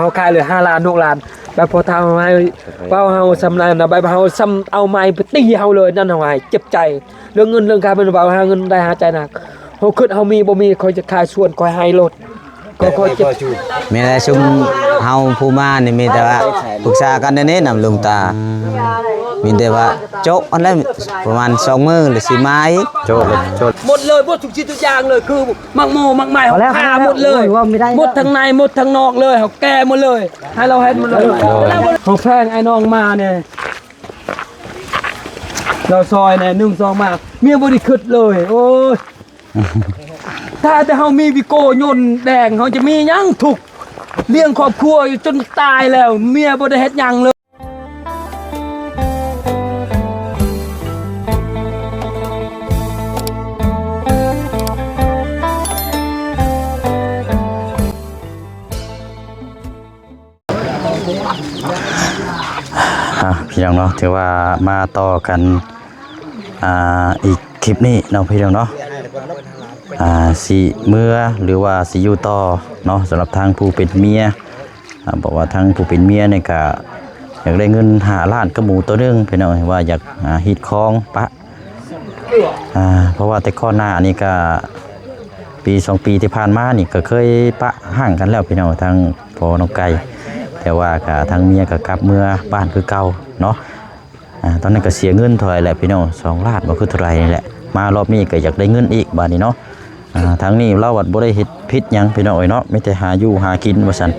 ເຮົາຂາຍເລີຍຫ້າລ້ານ ຫົກລ້ານ ແບບພໍເທົ່າເຮົາໃຫ້ ເວົ້າເຮົາສ່ຳນັ້ນນະ ແບບເຮົາສ່ຳເອົາໄມ້ໄປຕີເຮົາເລີຍ ນັ້ນເຮົາໃຫ້ເຈັບໃຈ. ເລື່ອງເງິນເລື່ອງຄຳແມ່ນເວົ້າຫາເງິນໄດ້ຫາໃຈໜັກ ເຮົາຄິດເຮົາມີບໍ່ມີ ຂ້ອຍຈະຂາຍສວນ ຂ້ອຍໃຫ້ໂລດ ຂ້ອຍ ຂ້ອຍເຈັບ. ແມ່ນແຫຼະ ຊຸມເຮົາຜູ້ມານີ້ມີແຕ່ວ່າປຶກສາກັນແນວນີ້ນຳລຸງຕາ ມີແຕ່ວ່າໂຈະຫັ້ນແຫຼະ ປະມານສອງມື້ຫຼືຊິມາອີກ ໂຈະເລີຍ ໂຈະ ໝົດເລີຍ ໝົດທຸກສິ່ງທຸກຢ່າງເລີຍ ຄືໝາກໂມໝາກໄມ້ ເຮົາຂ້າໝົດເລີຍ ໝົດທັງໃນໝົດທັງນອກເລີຍ ເຮົາແກ່ໝົດເລີຍ ໃຫ້ລາວເຮັດໝົດເລີຍ. ໂດຍ ເຮົາແພງອ້າຍນ້ອງມາແດ່ ລາວຊ່ອຍແດ່ ໜຶ່ງສອງມາ ເມຍບໍ່ໄດ້ຄິດເລີຍ ໂອ້ຍ ຖ້າແຕ່ເຮົາມີວິໂກ້ຍົນແດງ ເຮົາຈະມີຫຍັງທຸກ ລ້ຽງຄອບຄົວຢູ່ຈົນຕາຍແລ້ວ ເມຍບໍ່ໄດ້ເຮັດຫຍັງເລີຍ. ອ່ະ ພີ່ນ້ອງເນາະ ຖືວ່າມາຕໍ່ກັນ ອ່າ ອີກຄລິບນີ້ເນາະ ພີ່ນ້ອງເນາະ ອ່າ ຊິເມືອ ຫຼືວ່າຊິຢູ່ຕໍ່ເນາະ ສຳລັບທາງຜູ້ເປັນເມຍ ອ່າ ບອກວ່າທາງຜູ້ເປັນເມຍນີ້ກະຢາກໄດ້ເງິນຫ້າລ້ານກັບໝູໂຕໜຶ່ງ ພີ່ນ້ອງ ວ່າຢາກ ອ່າ ຮີດຄອງປະ ອ່າ ເພາະວ່າແຕ່ກ່ອນໜ້ານີ້ກະ ປີສອງປີທີ່ຜ່ານມານີ້ກະເຄີຍປະຮ້າງກັນແລ້ວ ພີ່ນ້ອງ ທາງພໍ່ນ້ອງໄກ່ ແຕ່ວ່າກະທາງເມຍກະກັບເມືອບ້ານຄືເກົ່າເນາະ. ອ່າ ຕອນນັ້ນກໍເສຍເງິນເທົ່າໃດແຫຼະພີ່ນ້ອງ ສອງລ້ານບໍ່ຄືເທົ່າໃດນີ້ແຫຼະ ມາລອບນີ້ກໍຢາກໄດ້ເງິນອີກບາດນີ້ເນາະ. ອ່າ ທາງນີ້ລາວບັດບໍ່ໄດ້ເຮັດຜິດຫຍັງພີ່ນ້ອງເອີຍເນາະ ມີແຕ່ຫາຢູ່ຫາກິນວ່າຊັ້ນ.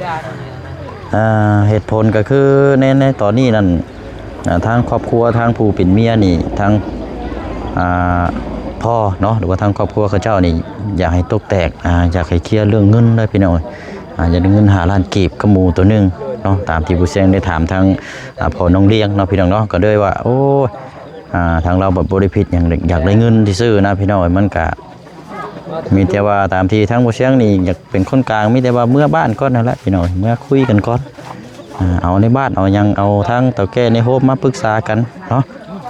ອ່າ ເຫດຜົນກໍຄືໃນ ໃນຕອນນີ້ນັ້ນ ອ່າ ທາງຄອບຄົວທາງຜູ້ເປັນເມຍນີ້ ທາງ ອ່າ ພໍ່ເນາະ ຫຼືວ່າທາງຄອບຄົວເຂົາເຈົ້ານີ້ ຢາກໃຫ້ຕົກແຕກ ອ່າ ຢາກໃຫ້ເຄລຍເລື່ອງເງິນເດີພີ່ນ້ອງເອີຍ. ອ່າ ຢາກໄດ້ເງິນຫ້າລ້ານກີບກັບໝູໂຕໜຶ່ງເນາະ ຕາມທີ່ຜູ້ແຊງໄດ້ຖາມທາງ ອ່າ ພໍ່ນ້ອງລຽງເນາະ ພີ່ນ້ອງເນາະ ກໍເລີຍວ່າ ໂອ້ຍ ອ່າ ທາງລາວແບບບໍ່ໄດ້ຜິດຫຍັງ ຢາກໄດ້ເງິນຊື່ໆນະ ພີ່ນ້ອງເອີຍ ມັນກະມີແຕ່ວ່າຕາມທີ່ທາງຜູ້ແຊງນີ້ຢາກເປັນຄົນກາງ ມີແຕ່ວ່າເມືອບ້ານກ່ອນນັ້ນແຫຼະ ພີ່ນ້ອງເອີຍ ເມືອຄຸຍກັນກ່ອນ ອ່າ ເອົາໃນບ້ານເອົາຫຍັງ ເອົາທາງເຖົ້າແກ່ໃນໂຮມມາປຶກສາກັນເນາະ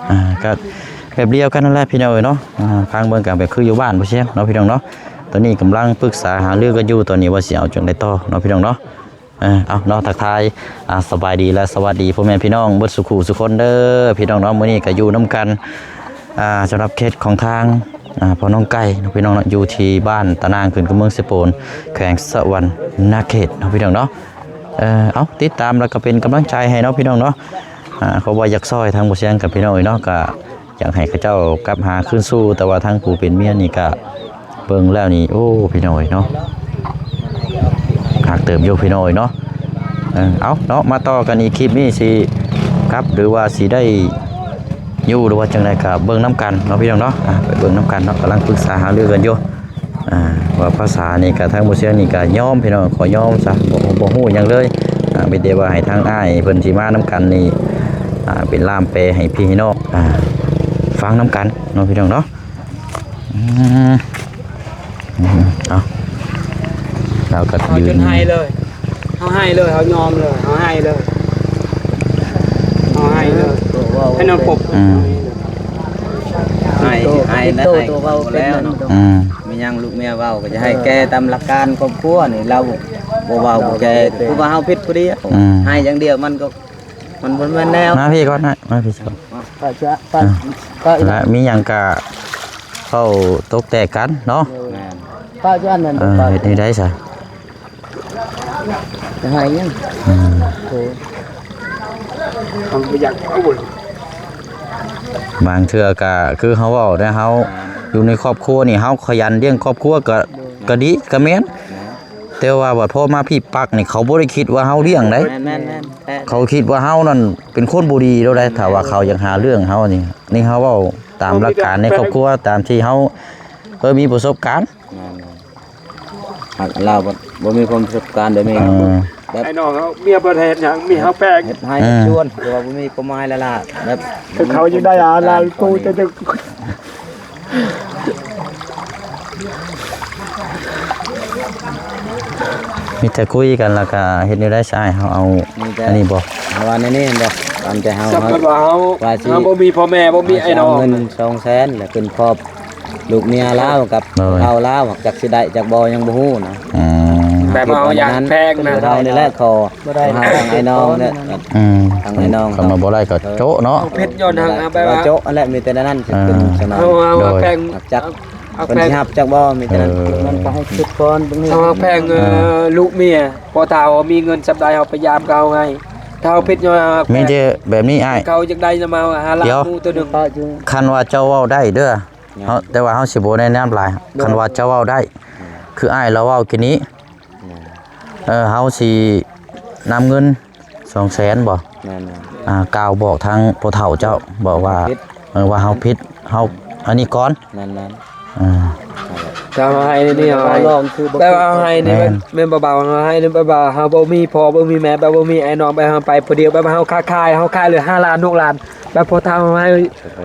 ອ່າ ກໍແບບດຽວກັນນັ້ນແຫຼະ ພີ່ນ້ອງເອີຍເນາະ ອ່າ ຟັງເບິ່ງກໍແບບຄືຢູ່ບ້ານຜູ້ແຊງເນາະ ພີ່ນ້ອງເນາະ. ຕອນນີ້ກຳລັງປຶກສາຫາລືກັນຢູ່ ຕອນນີ້ວ່າຊິເອົາຈັ່ງໃດຕໍ່ເນາະ ພີ່ນ້ອງເນາະ. ເອີ ເອົາເນາະ ທັກທາຍ ອ່າ ສະບາຍດີ ແລະ ສະຫວັດດີພໍ່ແມ່ພີ່ນ້ອງເບິດສູ່ຄູ່ສູ່ຄົນເດີ ພີ່ນ້ອງເນາະ. ມື້ນີ້ກໍຢູ່ນຳກັນ ອ່າ ສຳລັບເຂດຂອງທາງ ອ່າ ພໍ່ນ້ອງໄກ່ເນາະ ພີ່ນ້ອງເນາະ ຢູ່ທີ່ບ້ານຕານາງ ຂຶ້ນກັບເມືອງເຊໂປນ ແຂວງສະຫວັນນະເຂດເນາະ ພີ່ນ້ອງເນາະ. ເອີ ເອົາ ຕິດຕາມ ແລ້ວກໍເປັນກຳລັງໃຈໃຫ້ເນາະ ພີ່ນ້ອງເນາະ. ອ່າ ເພາະວ່າຢາກຊ່ອຍທາງບໍ່ຊຽງກັບ ພີ່ນ້ອງເອີຍເນາະ ກໍ ຢາກໃຫ້ເຂົາເຈົ້າກັບຫາຄືນສູ່ ແຕ່ວ່າທາງຜູ້ເປັນເມຍນີ້ກະເບິ່ງແລ້ວນີ້ ໂອ້ ພີ່ນ້ອງເອີຍເນາະ ຄັກເຕີບຢູ່ ພີ່ນ້ອງເອີຍເນາະ. ເອີ ເອົາເນາະ ມາຕໍ່ກັນອີກຄລິບນີ້ ຊິກັບ ຫຼືວ່າຊິໄດ້ຢູ່ ຫຼືວ່າຈັ່ງໃດ ກະເບິ່ງນຳກັນເນາະ ພີ່ນ້ອງເນາະ. ອ່າ ໄປເບິ່ງນຳກັນເນາະ ກຳລັງປຶກສາຫາລືກັນຢູ່. ອ່າ ວ່າພາສານີ້ກະທາງບໍ່ເຊື່ອນີ້ກະຍອມ ພີ່ນ້ອງ ຂໍຍອມຊະ ບໍ່ ບໍ່ຮູ້ຫຍັງເລີຍ. ອ່າ ມີແຕ່ວ່າໃຫ້ທາງອ້າຍເພິ່ນທີ່ມານຳກັນນີ້ ອ່າ ເປັນລ່າມແປໃຫ້ພີ່ໃຫ້ນ້ອງ ອ່າ ຟັງນຳກັນເນາະ ພີ່ນ້ອງເນາະ. ອືມ ເອົາ ລາວກໍ ເຮົາຈົນໃຫ້ເລີຍ ເຮົາໃຫ້ເລີຍ ເຮົາຍອມເລີຍ ເຮົາໃຫ້ເລີຍ ເຮົາໃຫ້ເລີຍ ໃຫ້ນ້ອງປົບ ອືມ ໃຫ້ ໃຫ້ ໃຫ້ ໂຕ ໂຕເວົ້າເປັນແລ້ວເນາະ ອືມ ມີຫຍັງລູກເມຍເວົ້າກໍຈະໃຫ້ແກ້ຕາມຫຼັກການຄອບຄົວນີ້ ລາວບໍ່ເວົ້າບໍ່ແກ້ ຄືວ່າເຮົາຜິດຜູ້ດຽວ ອືມ ໃຫ້ຢ່າງດຽວມັນກໍ ມັນບໍ່ແມ່ນແນວ ມາພີ່ກ່ອນ ມາພີ່ກ່ອນ ປ້າຈະ ປ້າ ອ່າ ປ້າ ລະມີຫຍັງກະເວົ້າຕົກແຕກກັນເນາະ ແມ່ນ ປ້າຈະອັນນັ້ນ ເອີ ປ້າ ເຮັດແນວໃດຊະ ຈະໃຫ້ຫຍັງ ອືມ ໂອ້ ມັນບໍ່ຢາກເອົາ ບາງເທື່ອກະຄືເຮົາເວົ້າໄດ໋ ເຮົາຢູ່ໃນຄອບຄົວນີ້ ເຮົາຂະຫຍັນລ້ຽງຄອບຄົວກະ ກະດີ ກະແມ່ນ ແຕ່ວ່າບັດພໍມາພີ້ປັກນີ້ ເຂົາບໍ່ໄດ້ຄິດວ່າເຮົາລ້ຽງໄດ໋ ແມ່ນໆໆ ແທ້ ເຂົາຄິດວ່າເຮົານັ້ນເປັນຄົນບໍ່ດີແລ້ວໄດ໋ ຖ້າວ່າເຂົາຢາກຫາເລື່ອງເຮົານີ້ ນີ້ເຮົາເວົ້າຕາມຫຼັກການໃນຄອບຄົວ ຕາມທີ່ເຮົາເຄີຍມີປະສົບການ ແມ່ນໆ ຫາກລາວບໍ່ ບໍ່ມີຄວາມປະສົບການແບບນີ້ ເອີ ແບບ ໄອ້ນ້ອງເຮົາ ເມຍບໍ່ໄດ້ເຮັດຫຍັງ ເມຍເຮົາແປງ ເຮັດໃຫ້ ອືມ ຊວນ ຄືວ່າບໍ່ມີຄວາມໝາຍຫຼາຍໆ ແບບ ຄືເຂົາຍັງໄດ້ອາ ລາວຕູ້ຈະດຶກ ມີແຕ່ຄຸຍກັນ ແລ້ວກະເຮັດແນວໃດຊະອ້າຍ ເຮົາເອົາ ມີແຕ່ ອັນນີ້ບໍ່ ເຮົາວ່າແນວນີ້ແມ່ນບໍ່ ຕາມໃຈເຮົາ ສຳ ເຮົາ ເພິ່ນວ່າເຮົາ ວ່າຊິ ເຮົາບໍ່ມີພໍ່ແມ່ ບໍ່ມີອ້າຍນ້ອງ ເອົາເງິນສອງແສນ ແລ້ວຂຶ້ນຄອບລູກເມຍລາວກັບ ໂດຍ ເຖົ້າລາວ ຈັກຊິໄດ້ຈັກບໍ່ ຍັງບໍ່ຮູ້ນະ ອືມ ແບບວ່າເຮົາຢາກແພງນະ ເຮົານີ້ແຫຼະຂໍ ບໍ່ໄດ້ ເຮົາທາງອ້າຍນ້ອງເນາະ ອືມ ທາງອ້າຍນ້ອງ ຄັນວ່າບໍ່ໄດ້ກໍໂຈະເນາະ ເຮົາຜິດຍ້ອນທາງແບບວ່າ ໂຈະຫັ້ນແຫຼະ ມີແຕ່ນັ້ນ ເອີ ເປັນສະໜອງ ເຮົາ ເຮົາ ໂດຍ ແພງ ຮັບຈັກ ເອົາ ເພິ່ນ ແພງ ຊິຮັບຈັກບໍ່ ມີແຕ່ນັ້ນ ເອີ ມັນກໍໃຫ້ຄິດກ່ອນ ເຮົາແພງ ເອີ ເອີ ລູກເມຍ ພໍຖ້າເຮົາມີເງິນສ່ຳໃດເຮົາໄປຢາມກໍເຮົາໃຫ້ ຖ້າເຮົາຜິດຍ້ອນເຮົາແພງ ມີແຕ່ແບບນີ້ອ້າຍ ເຂົາຢາກໄດ້ນຳເຮົາຫ້າລ້ານ ດຽວ ໝູ່ໂຕໜຶ່ງ ຄັນວ່າເຈົ້າເວົ້າໄດ້ເດີ ເຮົາ ແຕ່ວ່າເຮົາຊິບໍ່ແນະນຳຫຼາຍ ໂດຍ ຄັນວ່າເຈົ້າເວົ້າໄດ້ ຄືອ້າຍລາວເວົ້າກີ້ນີ້ ແມ່ນ ເອີ ເຮົາຊິນຳເງິນສອງແສນບໍ ແມ່ນໆ ອ່າ ກ່າວບອກທາງພໍ່ເຖົ້າເຈົ້າ ບອກວ່າ ເອີ ວ່າເຮົາຜິດ ເຮົາອັນນີ້ກ່ອນ ແມ່ນໆ ອ່າ ແຕ່ເຮົາໃຫ້ນີ້ ເຮົາໃຫ້ ແບບວ່າເຮົາໃຫ້ນີ້ ແມ່ນ ແມ່ນບໍ່ເບົາ ເຮົາໃຫ້ນີ້ແບບວ່າເຮົາບໍ່ມີພໍ່ບໍ່ມີແມ່ ແບບບໍ່ມີອ້າຍນ້ອງ ແບບເຮົາໄປຜູ້ດຽວ ແບບວ່າເຮົາຄ້າຂາຍ ເຮົາຂາຍເຫຼືອຫ້າລ້ານຫົກລ້ານ ແບບພໍຖ້າເຮົາໃຫ້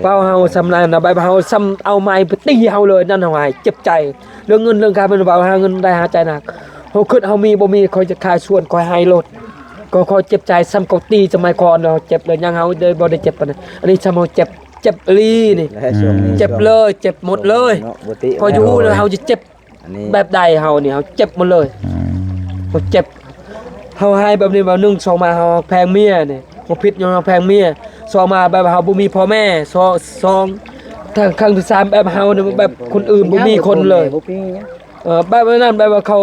ເວົ້າເຮົາສ່ຳນັ້ນນະ ແບບເຮົາສ່ຳເອົາໄມ້ໄປຕີເຮົາເລີຍ ນັ້ນເຮົາໃຫ້ເຈັບໃຈ ເລື່ອງເງິນເລື່ອງຄຳ ແມ່ນເວົ້າຫາເງິນໄດ້ຫາໃຈໜັກ ເຮົາຄິດເຮົາມີບໍ່ມີ ຂ້ອຍຈະຂາຍສວນ ຂ້ອຍໃຫ້ໂລດ ກໍຂ້ອຍເຈັບໃຈ ສ່ຳເຂົາຕີສະໄໝກ່ອນເນາະ ເຈັບແລ້ວຍັງເຮົາໄດ້ ບໍ່ໄດ້ເຈັບປານນັ້ນ ອັນນີ້ສ່ຳເຮົາເຈັບ ເຈັບອີ່ຫຼີນີ້ ແລະຊ່ວງນີ້ ເຈັບເລີຍ ເຈັບໝົດເລີຍ ເນາະ ບໍ່ຕິ ພໍຢູ່ແລ້ວເຮົາຈະເຈັບ ອັນນີ້ ແບບໃດເຮົານີ້ ເຮົາເຈັບໝົດເລີຍ ອືມ ເຮົາເຈັບ ເຮົາໃຫ້ແບບນີ້ ແບບໜຶ່ງ ສອງມາເຮົາແພງເມຍນີ້ ເຮົາຜິດຍ້ອນເຮົາແພງເມຍ ສອງມາແບບເຮົາບໍ່ມີພໍ່ແມ່ ສອງ ສອງ ທາງຄັ້ງທີສາມ ແບບເຮົານີ້ ແບບຄົນອື່ນບໍ່ມີຄົນເລີຍ ບໍ່ມີຫຍັງ ເອີ ແບບນັ້ນ ແບບວ່າເຂົາ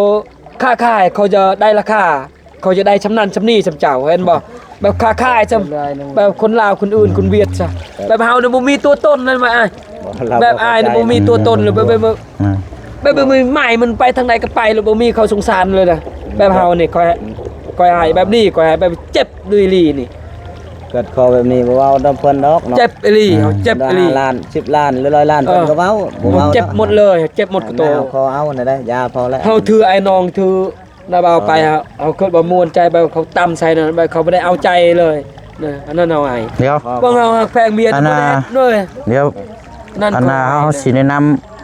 ຄ້າຂາຍ ເຂົາຈະໄດ້ລາຄາ ເຂົາຈະໄດ້ຊ່ຳນັ້ນຊ່ຳນີ້ຊ່ຳເຈົ້າ ເຫັນບໍ່ ແບບຄ້າຂາຍຊ່ຳ ແບບຄົນລາວຄົນອື່ນຄົນຫວຽດຊະ ແບບເຮົານີ້ບໍ່ມີຕົວຕົນນັ້ນວ່າອ້າຍ ແບບອ້າຍນີ້ບໍ່ມີຕົວຕົນເລີຍ ແບບ ແບບ ອືມ ແບບ ແບບໄມ້ມັນໄປທາງໃດກໍໄປ ແລ້ວບໍ່ມີເຂົາສົງສານເລີຍນະ ແບບເຮົານີ້ຂ້ອຍ ຂ້ອຍໃຫ້ແບບນີ້ ຂ້ອຍໃຫ້ແບບເຈັບອີ່ຫຼີນີ້ ເກີດຂໍແບບນີ້ບໍ່ເວົ້ານຳເພິ່ນດອກເນາະ ເຈັບອີ່ຫຼີ ເອີ ເຮົາເຈັບອີ່ຫຼີ ຫ້າລ້ານ ສິບລ້ານ ຫຼື ຮ້ອຍລ້ານ ເອີ ເພິ່ນກໍເວົ້າ ບໍ່ເວົ້າ ເຈັບໝົດເລີຍ ເຈັບໝົດ ເອີ ໂຕ ເຮົາຂໍເອົານັ້ນໄດ໋ ຢາພໍແລ້ວ ເຮົາຖືອ້າຍນ້ອງ ຖືນ້າບ່າວໄປ ເຮົາ ເຮົາຄິດວ່າມ່ວນໃຈ ແບບເຂົາຕຳໃສ່ນັ້ນ ແບບເຂົາບໍ່ໄດ້ເອົາໃຈເລີຍນະ ອັນນັ້ນເຮົາໃຫ້ ດຽວ ພວກເຮົາຮັກແພງເມຍ ອັນນ່າ ເລີຍ ດຽວ ນັ້ນ ອັນນ່າ ເຮົາຊິແນະນຳ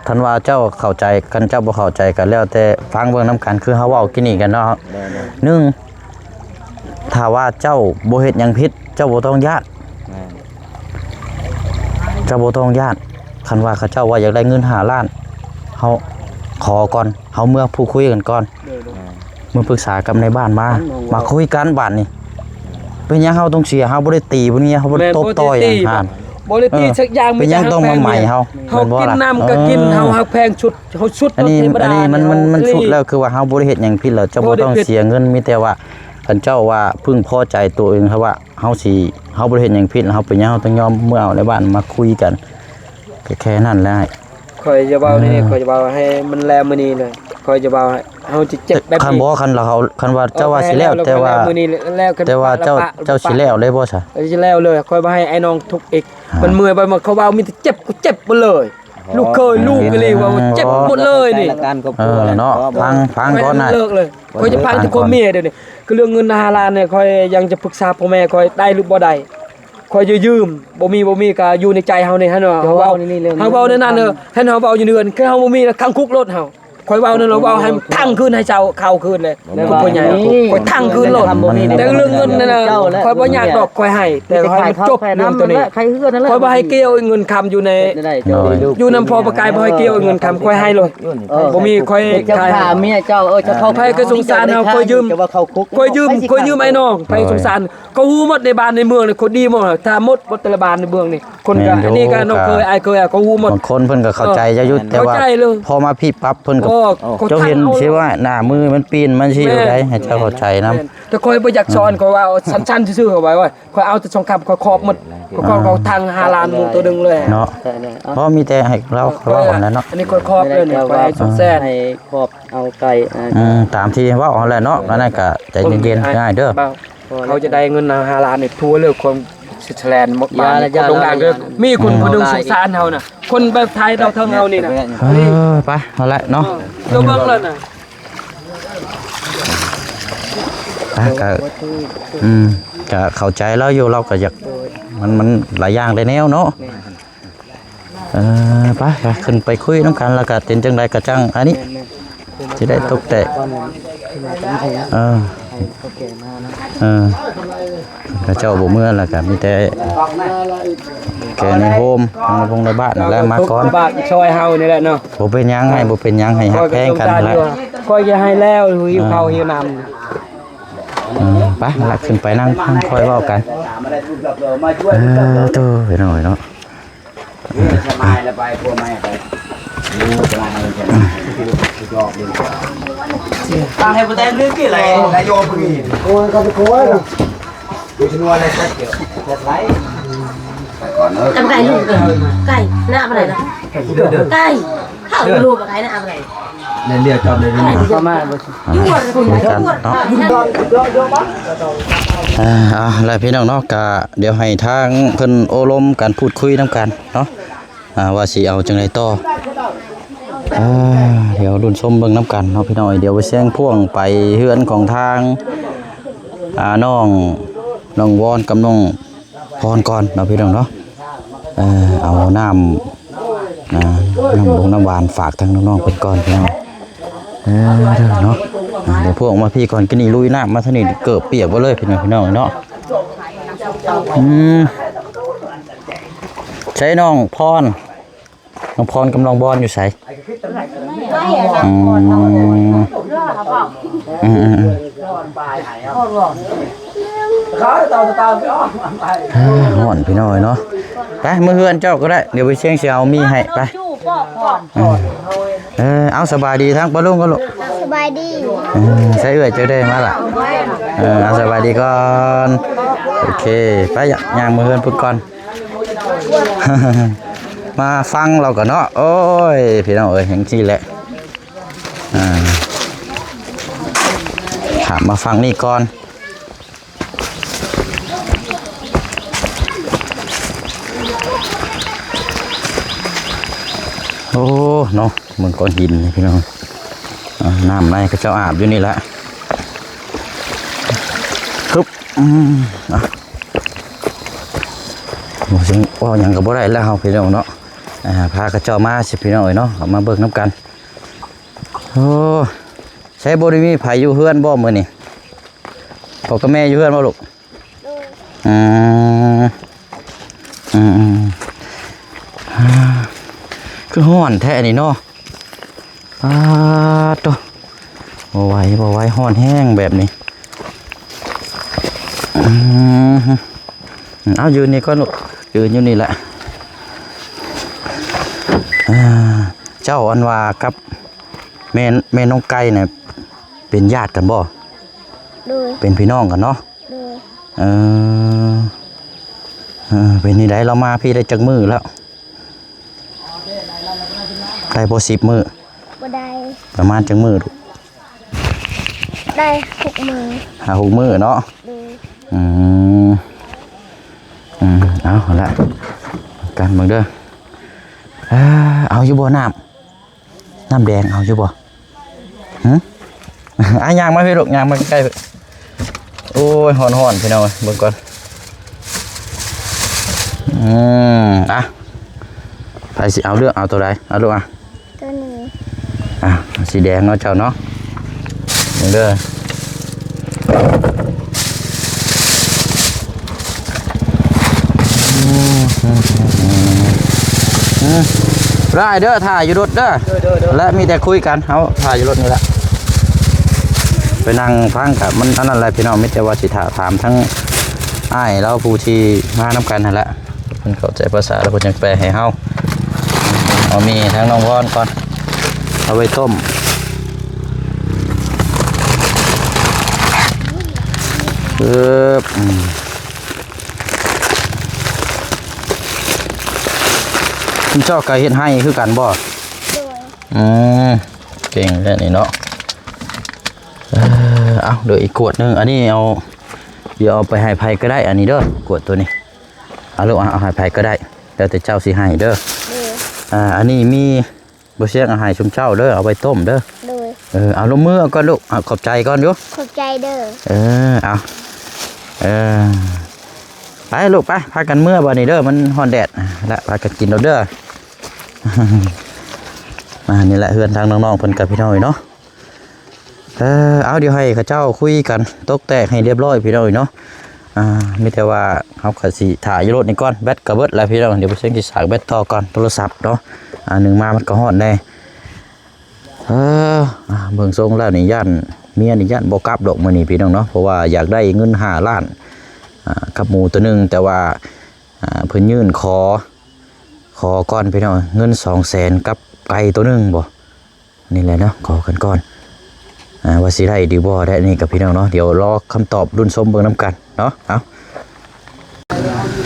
ຄັນວ່າເຈົ້າເຂົ້າໃຈ ຄັນເຈົ້າບໍ່ເຂົ້າໃຈກໍແລ້ວແຕ່ ຟັງເບິ່ງນຳກັນ ຄືເຮົາເວົ້າກີ້ນີ້ກັນເນາະ ແມ່ນໆ ໜຶ່ງ ຖ້າວ່າເຈົ້າບໍ່ເຮັດຫຍັງຜິດ ເຈົ້າບໍ່ຕ້ອງຢ້ານ ແມ່ນ ເຈົ້າບໍ່ຕ້ອງຢ້ານ ຄັນວ່າເຂົາເຈົ້າວ່າຢາກໄດ້ເງິນຫ້າລ້ານ ເຮົາຂໍກ່ອນ ເຮົາເມືອພູດຄຸຍກັນກ່ອນ ໂດຍ ໂດຍ ເມືອປຶກສາກັບນາຍບ້ານມາ ມາຄຸຍກັນບາດນີ້ ເປັນຫຍັງເຮົາຕ້ອງເສຍ ເຮົາບໍ່ໄດ້ຕີບໍ່ໄດ້ຫຍັງ ເຮົາບໍ່ໄດ້ ແມ່ນ ຕົບຕ່ອຍ ບໍ່ໄດ້ຕີ ຫຍັງຫັ້ນ ບໍ່ໄດ້ຕີ ເອີ ສັກຢ່າງ ເປັນຫຍັງຕ້ອງມາໃໝເຮົາ ເຮົາ ເຮົາກິນນ້ຳກໍກິນ ເອີ ເຮົາຮັກແພງສຸດ ເຮົາສຸດ ອັນນີ້ ອັນນີ້ມັນ ມັນ ມັນສຸດແລ້ວ ຄືວ່າເຮົາບໍ່ໄດ້ເຮັດຫຍັງຜິດແລ້ວ ເຈົ້າບໍ່ຕ້ອງເສຍເງິນ ມີແຕ່ວ່າຄັນເຈົ້າວ່າເພິ່ງພໍໃຈຕົວເອງ ເຂົາວ່າເຮົາຊິ ເຮົາບໍ່ໄດ້ເຮັດຫຍັງຜິດ ເຮົາເປັນຫຍັງເຮົາຕ້ອງຍອມເມືອເອົາໃນບ້ານມາຄຸຍກັນ ກໍແຄ່ນັ້ນແຫຼະ. ຂ້ອຍຈະເວົ້ານີ້ ເອີ ຂ້ອຍຈະເວົ້າໃຫ້ມັນແລ້ວມື້ນີ້ເລີຍ ຂ້ອຍຈະເວົ້າໃຫ້ ເຮົາຈະເຈັບແບບນີ້ ຄັນບໍ່ ຄັນລາວ ຄັນວ່າເຈົ້າວ່າຊິແລ້ວ ເອີ ແຕ່ວ່າ ແລ້ວມື້ນີ້ແລ້ວ ແຕ່ວ່າເຈົ້າ ເຈົ້າຊິແລ້ວເລີຍບໍ່ຊະ? ເອີ ຊິແລ້ວເລີຍ ຂ້ອຍບໍ່ໃຫ້ອ້າຍນ້ອງທຸກອີກ ເພິ່ນເມື່ອຍໄປ ເຂົາເວົ້າມີແຕ່ເຈັບ ເຂົາເຈັບໝົດເລີຍ. ລູກເຂີຍລູກອີ່ຫຼີ ເວົ້າເຈັບໝົດເລີຍນີ້ ເອີ ເນາະ ຟັງ ຟັງກ່ອນນະ ເລີກເລີຍ ຂ້ອຍຈະຟັງແຕ່ຄວາມເມຍດຽວນີ້ ຄືເລື່ອງເງິນຫ້າລ້ານນີ້ ຂ້ອຍຍັງຈະປຶກສາພໍ່ແມ່ຂ້ອຍ ໄດ້ຫຼືບໍ່ໄດ້ ຂ້ອຍຈະຢືມ ບໍ່ມີ ບໍ່ມີກໍຢູ່ໃນໃຈເຮົານີ້ ຫັ້ນເຮົາເວົ້າ ເຮົາເວົ້າໃນນັ້ນເດີ ຫັ້ນເຮົາເວົ້າຢູ່ເຮືອນ ຄືເຮົາບໍ່ມີແລ້ວຂັງຄຸກໂລດເຮົາ ຂ້ອຍເວົ້ານັ້ນ ເວົ້າໃຫ້ທັງຄືນ ໃຫ້ເຈົ້າເຂົ້າຄືນເລີຍ ແມ່ນ ຄຸນພໍ່ໃຫຍ່ ຂ້ອຍທັງຄືນໂລດ ແຕ່ເລື່ອງເງິນນັ້ນນະ ຂ້ອຍບໍ່ຍາກດອກ ຂ້ອຍໃຫ້ ແຕ່ຂໍໃຫ້ມັນຈົບເລື່ອງໂຕນີ້ ຂ້ອຍບໍ່ໃຫ້ກ່ຽວເງິນຄຳຢູ່ໃນ ຢູ່ນຳພໍ່ປະກາຍ ບໍ່ໃຫ້ກ່ຽວເງິນຄຳ ຂ້ອຍໃຫ້ໂລດ ເອີ ບໍ່ມີ ຂ້ອຍຂາຍ ເຈົ້າຂ້າເມຍເຈົ້າ ເອີ ເຈົ້າເຂົ້າ ໃຜກໍສົງສານເຮົາ ຂ້ອຍຢືມ ຂ້ອຍຢືມ ຂ້ອຍຢືມໄອ້ນ້ອງ ໃຜສົງສານ ເຂົາຮູ້ໝົດໃນບ້ານໃນເມືອງນີ້ ເຂົາດີໝົດ ຖ້າໝົດ ໝົດແຕ່ລະບ້ານໃນເມືອງນີ້ ຄົນກໍ ແມ່ນຢູ່ ອັນນີ້ກໍນ້ອງເຂີຍ ອ້າຍເຂີຍ ເຂົາຮູ້ໝົດ ບາງຄົນເພິ່ນກໍເຂົ້າໃຈເຈົ້າຢູ່ ເອີ ແຕ່ວ່າ ເຂົ້າໃຈເລີຍ ພໍມາພີບປັບເພິ່ນກໍ ເຈົ້າເຫັນຊິວ່າໜ້າມືມັນປີ້ນມັນຊິຢູ່ໃດ ໃຫ້ເຈົ້າເຂົ້າໃຈນຳ ແຕ່ຂ້ອຍບໍ່ຢາກສອນ ຂ້ອຍເວົ້າສັ້ນໆຊື່ໆ ຂ້ອຍວ່າ ຂ້ອຍເອົາແຕ່ສອງຄຳ ຂ້ອຍຂອບໝົດ ຂ້ອຍຂອບເຂົາທັງຫ້າລ້ານໝູ່ໂຕໜຶ່ງເລີຍ ເນາະ ບໍ່ມີແຕ່ໃຫ້ລາວ ເຂົາເວົ້າຫັ້ນແຫຼະເນາະ ອັນນີ້ຂ້ອຍຂອບເລີຍນີ້ ຂ້ອຍໃຫ້ສອງແສນ ໃຫ້ຂອບເອົາໄກ່ ອືມ ຕາມທີ່ເວົ້າຫັ້ນແຫຼະເນາະ ອັນນັ້ນກໍໃຈເຢັນໆ ອ້າຍເດີ ເຂົາຈະໄດ້ເງິນຫ້າລ້ານນີ້ ທົ່ວເລີກຄວາມສະແລນໝົດບ້ານ ຄົນໂດ່ງດັງເດີ ມີຄົນຜູ້ໜຶ່ງສົງສານເຮົານະ ຄົນແບບໄທດາວເທິງເຮົານີ້ນະ ເອີ ໄປ ເອົາລະເນາະ ເອີ ເຈົ້າເບິ່ງແລ້ວນະ ອ່ະ ກະ ອືມ ກະເຂົ້າໃຈລາວຢູ່ ລາວກະຢາກ ມັນ ມັນຫຼາຍຢ່າງຫຼາຍແນວເນາະ ເອີ ໄປ ໄປ ຂຶ້ນໄປຄຸຍນຳກັນ ແລ້ວກະເປັນຈັ່ງໃດກະຈັ່ງ ອັນນີ້ ຊິໄດ້ຕົກແຕະ ເອີ ເອີ ເຂົາເຈົ້າບໍ່ເມືອ ແລ້ວກະມີແຕ່ແກ່ໃນໂຮມ ໃນວົງໃນບ້ານແຫຼະ ມາກ່ອນ ບ້ານຊ່ອຍເຮົານີ້ແຫຼະເນາະ ບໍ່ເປັນຫຍັງ ໃຫ້ ບໍ່ເປັນຫຍັງ ໃຫ້ຮັກແພງກັນແຫຼະ ຂ້ອຍຈະໃຫ້ແລ້ວ ຫິວເຂົ້າຫິວນ້ຳ. ເອີ ໄປລະ ຂຶ້ນໄປນັ່ງຟັງຄ່ອຍເວົ້າກັນ. ເອີ ໂຕ ພີ່ນ້ອງເອີຍເນາະ. ເອີ ໄປ ໄປ ຜົວໃໝ່ໄປ. ຕັ້ງໃຫ້ບໍ່ແຕ່ງເລື່ອງທີ່ໄລ ນາຍົກຜູ້ນີ້ ໂອ້ຍ ກໍໄປໂກຍນະ. ໄກ່ລູກ ໄກ່ ໜ້າບໍ່ໄດ້ນະ ໄກ່ ເຂົ້າລູກໄກ່ ໜ້າບໍ່ໄດ້. ເລື່ອງດຽວກັນເລີຍ ເຂົ້າມາບໍ່ ຢູ່ ອ່າ ຄຸຍກັນເນາະ. ອ່າ ເອົາລະພີ່ນ້ອງເນາະ ກະດຽວໃຫ້ທາງເພິ່ນໂອ້ລົມກັນ ພູດຄຸຍນຳກັນເນາະ. ອ່າ ວ່າຊິເອົາຈັ່ງໃດຕໍ່. ອ່າ ດຽວລຸ້ນຊົມເບິ່ງນຳກັນເນາະພີ່ນ້ອງ. ດຽວໄປແຊງພ່ວງໄປເຮືອນຂອງທາງ ອ່າ ນ້ອງ ນ້ອງວອນກັບນ້ອງພອນກ່ອນເນາະພີ່ນ້ອງເນາະ. ເອີ ເອົານ້ຳ ອ່າ ນ້ຳບົງນ້ຳຫວານຝາກທາງນ້ອງໆເພິ່ນກ່ອນພີ່ນ້ອງ. ເອີ ເນາະ ອ່າ ດຽວພວກມາພີ້ກ່ອນ. ກິນນີ້ລຸຍນ້ຳມາທາງນີ້ເກີບປຽກເບິດເລີຍພີ່ນ້ອງ ພີ່ນ້ອງເນາະ. ອືມ ໃສນ້ອງພອນ? ນ້ອງພອນກັບນ້ອງບອນຢູ່ໃສ? ອືມ ອືມໆໆ ເອີ ຮ້ອນພີ່ນ້ອງເອີຍເນາະ. ໄປ ມື້ເຮືອນເຈົ້າກໍໄດ້ ດຽວໄປຊຽງຊິເອົາມີໃຫ້. ໄປ ເອີ ເອົາ ສະບາຍດີທາງປ້າລຸງກ່ອນລູກ. ສະບາຍດີ. ເອີ ໃສເອື້ອຍເຈົ້າໄດ້ມາລະ? ເອີ ເອົາ ສະບາຍດີກ່ອນ. ໂອເຄ ໄປ ຍ່າງມື້ເຮືອນພຸ້ນກ່ອນ. ມາຟັງລາວກ່ອນເນາະ. ໂອ້ຍ ພີ່ນ້ອງເອີຍ ຈັ່ງຊີ້ແຫຼະ. ອ່າ ຂ້າມມາຝັ່ງນີ້ກ່ອນ. ໂອ້ ເນາະ ເບິ່ງກ້ອນຫີນນີ້ພີ່ນ້ອງ. ອ່າ ນ້ຳໃນເຂົາເຈົ້າອາບຢູ່ນີ້ແຫຼະ. ຮຶບ ອືມ ອ່ະ ບໍ່ຊິເວົ້າຫຍັງກໍບໍ່ໄດ້ແລ້ວເຮົາພີ່ນ້ອງເນາະ. ອ່າ ພາເຂົາເຈົ້າມາຊິພີ່ນ້ອງເອີຍເນາະ ເອົາມາເບິ່ງນຳກັນ. ໂອ້ ໃສ ບໍ່ໄດ້ມີໃຜຢູ່ເຮືອນບໍ່ມື້ນີ້? ພໍ່ກັບແມ່ຢູ່ເຮືອນບໍ່ລູກ? ໂດຍ. ອືມ ອືມໆ ອ່າ ຄືຮ້ອນແທ້ນີ້ເນາະ. ປາດໂທ້ ບໍ່ໄຫວ ບໍ່ໄຫວ ຮ້ອນແຮງແບບນີ້. ອືມ ເອົາ ຢືນນີ້ກ່ອນລູກ ຢືນຢູ່ນີ້ແຫຼະ. ອ່າ ເຈົ້າ ອັນວ່າກັບແມ່ ແມ່ນ້ອງໄກ່ນະ ເປັນຍາດກັນບໍ່? ໂດຍ. ເປັນພີ່ນ້ອງກັນເນາະ? ໂດຍ. ເອີ ເອີ ເປັນຈັ່ງໃດ ລາວມາພີ້ໄດ້ຈັກມື້ແລ້ວ? ໄດ້ບໍ່ສິບມື້? ບໍ່ໄດ້. ປະມານຈັກມື້ລູກ? ໄດ້ຫົກມື້. ຫ້າຫົກມື້ເນາະ? ໂດຍ. ອືມ ອືມ ເອົາລະ ກັນເບິ່ງເດີ. ເອີ ເອົາຢູ່ບໍ່ນ້ຳ? ນ້ຳແດງເອົາຢູ່ບໍ່? ຫຶ? ອ່ະ ຍ່າງມາພີ້ລູກ ຍ່າງມາໃກ້ໆ. ໂອ້ຍ ຮ້ອນໆ ພີ່ນ້ອງເອີຍ ເບິ່ງກ່ອນ. ອືມ ອ່ະ ໃຜຊິເອົາ ເລືອກເອົາໂຕໃດ? ເອົາລູກ ອ່ະ ໂຕນີ້. ອ່ະ ສີແດງເນາະເຈົ້າເນາະ. ເບິ່ງເດີ. ອືມ ໄດ້ເດີ ຖ້າຢູ່ລົດເດີ. ໂດຍໆໆ ແລະ ມີແຕ່ຄຸຍກັນ ເຮົາຖ້າຢູ່ລົດນີ້ແຫຼະ. ໄປນັ່ງຟັງກະມັນອັນນັ້ນແຫຼະພີ່ນ້ອງ ມີແຕ່ວ່າຊິຖ້າຖາມທາງອ້າຍລາວຜູ້ທີ່ມານຳກັນຫັ້ນແຫຼະ. ເພິ່ນເຂົ້າໃຈພາສາແລ້ວເພິ່ນຈັ່ງແປໃຫ້ເຮົາ. ເອົາມີໃຫ້ທາງນ້ອງວອນກ່ອນ ເອົາໄວ້ຕົ້ມ. ເອີບ ອືມ ເຈົ້າກໍເຮັດໄຮ່ຄືກັນບໍ່? ໂດຍ. ອືມ ເກັ່ງແທ້ນີ້ເນາະ. ເອີ ເອົາ ເດີ ອີກຂວດໜຶ່ງ ອັນນີ້ເອົາ ດຽວເອົາໄປໃຫ້ໃຜກໍໄດ້ ອັນນີ້ເດີ ຂວດໂຕນີ້. ເອົາລູກ ເອົາໃຫ້ໃຜກໍໄດ້ ແລ້ວແຕ່ເຈົ້າຊິໃຫ້ເດີ. ໂດຍ. ອ່າ ອັນນີ້ມີ ບໍ່ສຽງເອົາໃຫ້ຊຸມເຈົ້າເດີ ເອົາໄວ້ຕົ້ມເດີ. ໂດຍ. ເອີ ເອົາລົງມືເອົາກ່ອນລູກ ເອົາຂອບໃຈກ່ອນຢູ່. ຂອບໃຈເດີ. ເອີ ເອົາ ເອີ ໄປລູກໄປ ພາກັນເມືອບາດນີ້ເດີ ມັນຮ້ອນແດດລະ ພາກັນກິນໂລດເດີ. ອ່າ ນີ້ແຫຼະເຮືອນທາງນ້ອງໆເພິ່ນກັບພີ່ນ້ອງເອີຍເນາະ. ເອີ ເອົາ ດຽວໃຫ້ເຂົາເຈົ້າຄຸຍກັນຕົກແຕກໃຫ້ລຽບຮ້ອຍພີ່ນ້ອງເອີຍເນາະ. ອ່າ ມີແຕ່ວ່າເຮົາກໍຊິຖ້າຢູ່ລົດນີ້ກ່ອນ ແບັດກໍເບິດແລ້ວພີ່ນ້ອງ. ດຽວບໍ່ສຽງຊິສາກແບັດຕໍ່ກ່ອນ ໂທລະສັບເນາະ. ອ່າ ໜຶ່ງມາມັນກໍຮ້ອນແດ່. ເອີ ອ່າ ເບິ່ງຊົງແລ້ວນີ້ຢ້ານເມຍນີ້ຢ້ານບໍ່ກັບດອກມື້ນີ້ພີ່ນ້ອງເນາະ ເພາະວ່າຢາກໄດ້ເງິນຫ້າລ້ານ ອ່າ ກັບໝູໂຕໜຶ່ງ ແຕ່ວ່າ ອ່າ ເພິ່ນຍື່ນຂໍ ຂໍກ່ອນພີ່ນ້ອງ ເງິນສອງແສນກັບໄກ່ໂຕໜຶ່ງບໍ ນີ້ແຫຼະເນາະ ຂໍກັນກ່ອນ ອ່າ ວ່າຊິໄດ້ຫຼືບໍ່ແຫຼະນີ້ກັບພີ່ນ້ອງເນາະ ດຽວລໍຄຳຕອບລຸ້ນຊົມເບິ່ງນຳກັນເນາະ ເອົາ.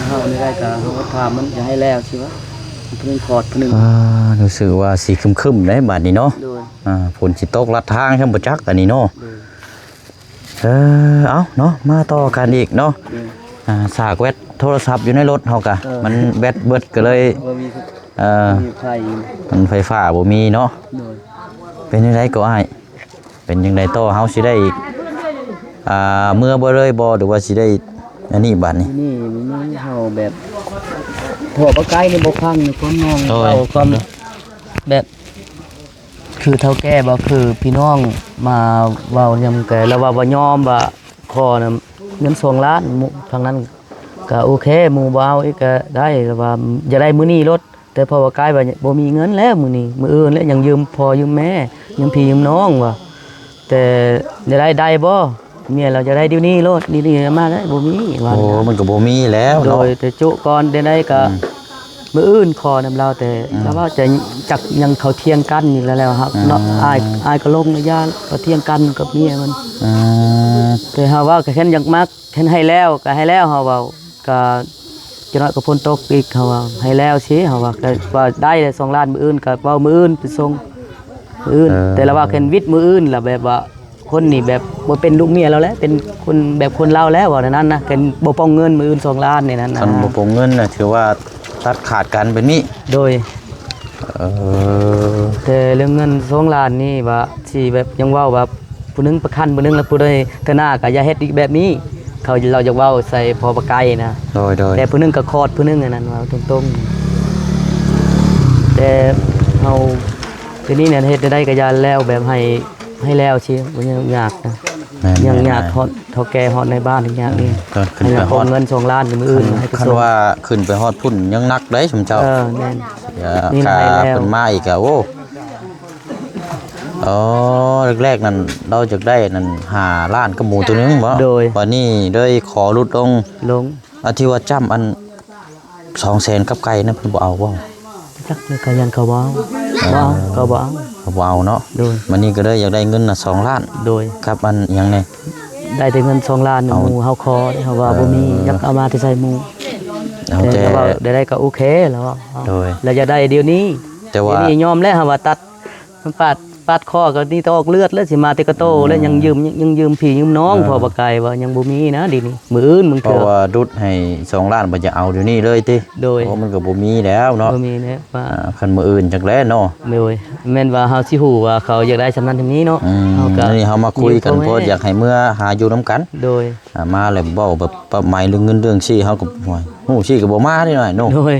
ເຮົານີ້ໄດ້ກໍເຮົາກໍຖາມມັນຈະໃຫ້ແລ້ວຊິວະ ເພິ່ນຂອດເພິ່ນ ອ່າ ຮູ້ສຶກວ່າຊິຄຶ້ມໆເດ້ບາດນີ້ເນາະ ໂດຍ ອ່າ ຝົນຊິຕົກລັດທາງຊ່ຳບໍ່ຈັກອັນນີ້ເນາະ ໂດຍ ເອີ ເອົາເນາະ ມາຕໍ່ກັນອີກເນາະ ໂດຍ ອ່າ ສາກແບັດໂທລະສັບຢູ່ໃນລົດເຮົາກະ ເອີ ມັນແບັດເບິດກໍເລີຍ ບໍ່ມີ ເອີ ບໍ່ມີໄຟ ມັນໄຟຟ້າບໍ່ມີເນາະ ໂດຍ ເປັນຈັ່ງໃດກໍອ້າຍ? ເປັນຈັ່ງໃດຕໍ່ ເຮົາຊິໄດ້ ອ່າ ເມືອບໍ່ເລີຍບໍ່ ຫຼືວ່າຊິໄດ້ອັນນີ້ບາດນີ້? ນີ້ ນີ້ເຮົາແບບ ເພາະວ່າໄກ່ນີ້ບໍ່ຟັງໃນຄວາມນ້ອງ ໂດຍ ເວົ້າຄວາມແບບ ຄືເຖົ້າແກ່ບໍ່ ຄືພີ່ນ້ອງມາເວົ້ານຳແກ ລະວ່າບໍ່ຍອມ ວ່າຂໍນຳເງິນສອງລ້ານ ທາງນັ້ນກະໂອເຄ ໝູ່ບໍ່ເອົາອີກກະໄດ້ ລະວ່າຢາກໄດ້ມື້ນີ້ໂລດ. ແຕ່ພໍ່ວ່າກາຍວ່າບໍ່ມີເງິນແລ້ວມື້ນີ້ ມື້ອື່ນແລ້ວ ຍັງຢືມພໍ່ຢືມແມ່ ຢືມພີ່ຢືມນ້ອງວ່າ ແຕ່ໄດ້ ໄດ້ບໍ່? ເມຍລາວຢາກໄດ້ດຽວນີ້ໂລດ ດຽວນີ້ມາໄດ້ ບໍ່ມີວ່າ. ໂອ້ ມັນກໍບໍ່ມີແລ້ວເນາະ ໂດຍ ແຕ່ຈຸກ່ອນ ແນວໃດກໍ ອືມ ມື້ອື່ນຂໍນຳລາວ ແຕ່ ອືມ ລາວວ່າຈະ ຈັກຍັງເຂົາຖຽງກັນນີ້ແຫຼະ ແລ້ວເຮົາເນາະ ອືມ ອ້າຍ ອ້າຍກໍລົງລະຍາ ເຂົາຖຽງກັນກັບເມຍມັນ ອືມ ແຕ່ເຮົາວ່າກໍແຄ່ນຢາກມັກ ຄັນໃຫ້ແລ້ວກໍໃຫ້ແລ້ວ ເຮົາເວົ້າ ກໍຈັກໜ້ອຍກໍຝົນຕົກອີກ ເຮົາວ່າໃຫ້ແລ້ວຊິ ເຮົາວ່າ ກໍວ່າໄດ້ແລ້ວສອງລ້ານ ມື້ອື່ນກໍເວົ້າມື້ອື່ນໄປສົ່ງ ມື້ອື່ນ ເອີ ແຕ່ລະວ່າຄັນວິດມື້ອື່ນລະ ແບບວ່າຄົນນີ້ແບບບໍ່ເປັນລູກເມຍລາວແລ້ວ ເປັນຄົນແບບຄົນລາວແລ້ວ ວ່າແນວນັ້ນນະ ຄັນບໍ່ປ່ອງເງິນມື້ອື່ນສອງລ້ານນີ້ນັ້ນນະ ຄັນບໍ່ປ່ອງເງິນນະ ຖືວ່າຕັດຂາດກັນແບບນີ້ ໂດຍ ເອີ ແຕ່ເລື່ອງເງິນສອງລ້ານນີ້ວ່າ ຊິແບບຍັງເວົ້າວ່າ ຜູ້ໜຶ່ງປະຄັນຜູ້ໜຶ່ງ ແລ້ວຜູ້ໃດເທື່ອໜ້າກໍຢ່າເຮັດອີກແບບນີ້ ເຂົາ ລາວຢາກເວົ້າໃສ່ພໍ່ປາໄກ່ນະ ໂດຍໆ ແຕ່ຜູ້ໜຶ່ງກໍຄອດຜູ້ໜຶ່ງ ອັນນັ້ນເວົ້າຕົງໆ ແຕ່ເຮົາ ດຽວນີ້ນັ້ນເຮັດແນວໃດກໍຢ່າແລ້ວ ແບບໃຫ້ ໃຫ້ແລ້ວຊິ ບໍ່ຍາກນະ ແມ່ນໆໆ ຍັງຍາກຮອດເຖົ້າແກ່ ຮອດໃນບ້ານຍາກນີ້ ອືມ ກໍຂຶ້ນໄປຮອດ ໃຫ້ເອົາເງິນສອງລ້ານມື້ອື່ນ ຄັນ ໃຫ້ໄປສົ່ງ ຄັນວ່າຂຶ້ນໄປຮອດພຸ້ນຍັງໜັກເດ້ຊຸມເຈົ້າ ເອີ ແມ່ນ ເສຍຄ່າເພິ່ນມາອີກກໍ ໂອ້ ອໍ ແລກໆນັ້ນລາວຢາກໄດ້ນັ້ນຫ້າລ້ານກັບໝູໂຕໜຶ່ງບໍ? ໂດຍ ບາດນີ້ເລີຍຂໍຫຼຸດລົງ ລົງ ອາ ທີ່ວ່າຈ້ຳອັນສອງແສນກັບໄກ່ນັ້ນເພິ່ນບໍ່ເອົາບໍ? ຈັກເລີຍ ກໍຍັງເຂົາບໍ່ເອົາ ເອີ ບໍ່ເອົາ ເຂົາບໍ່ເອົາ ເຂົາບໍ່ເອົາເນາະ ໂດຍ ບາດນີ້ກໍເລີຍຢາກໄດ້ເງິນນະສອງລ້ານ ໂດຍ ກັບອັນຫຍັງແດ່? ໄດ້ແຕ່ເງິນສອງລ້ານ ເອົາ ໝູ່ເຮົາຂໍເດ້ ເຮົາວ່າ ເອີ ບໍ່ມີ ຢາກເອົາມາແຕ່ໃສໝູ່ ເອົາ ແຕ່ ແຕ່ລາວເວົ້າໄດ້ໆກໍໂອເຄ ລາວເວົ້າ ໂດຍ ລາວຢາກໄດ້ດຽວນີ້ ແຕ່ວ່າ ດຽວນີ້ຍອມແລ້ວ ເຮົາວ່າຕັດ ມັນປາດ ປາດຄໍກໍນີ້ແຕ່ອອກເລືອດແລ້ວ ຊິມາແຕ່ກະໂຕແລ້ວ ອືມ ຍັງຢືມ ຍັງຢືມພີ່ຢືມນ້ອງ ເອີ ພໍ່ປາໄກ່ວ່າຍັງບໍ່ມີນະ ດຽວນີ້ ມື້ອື່ນບາງເທື່ອ ເພາະວ່າດຸດໃຫ້ສອງລ້ານ ບໍ່ຢາກເອົາດຽວນີ້ເລີຍຕິ ໂດຍ ເພາະມັນກໍບໍ່ມີແລ້ວເນາະ ບໍ່ມີແລ້ວວ່າ ອ່າ ຄັນມື້ອື່ນຈັກແຫຼະເນາະ ໂດຍ ແມ່ນວ່າເຮົາຊິຮູ້ວ່າເຂົາຢາກໄດ້ສ່ຳນັ້ນສ່ຳນີ້ເນາະ ອືມ ເຮົາກໍ ອັນນີ້ເຮົາມາຄຸຍກັນ ເພາະຢາກໃຫ້ເມືອຫາຢູ່ນຳກັນ ໂດຍ ອ່າ ມາແລ້ວເວົ້າແບບປັບໃໝເລື່ອງເງິນເລື່ອງຊີ້ ເຮົາກໍ ໂອ້ຍ ຮູ້ຊີ້ກໍບໍ່ມາເດ້ນ້ອຍເນາະ ໂດຍ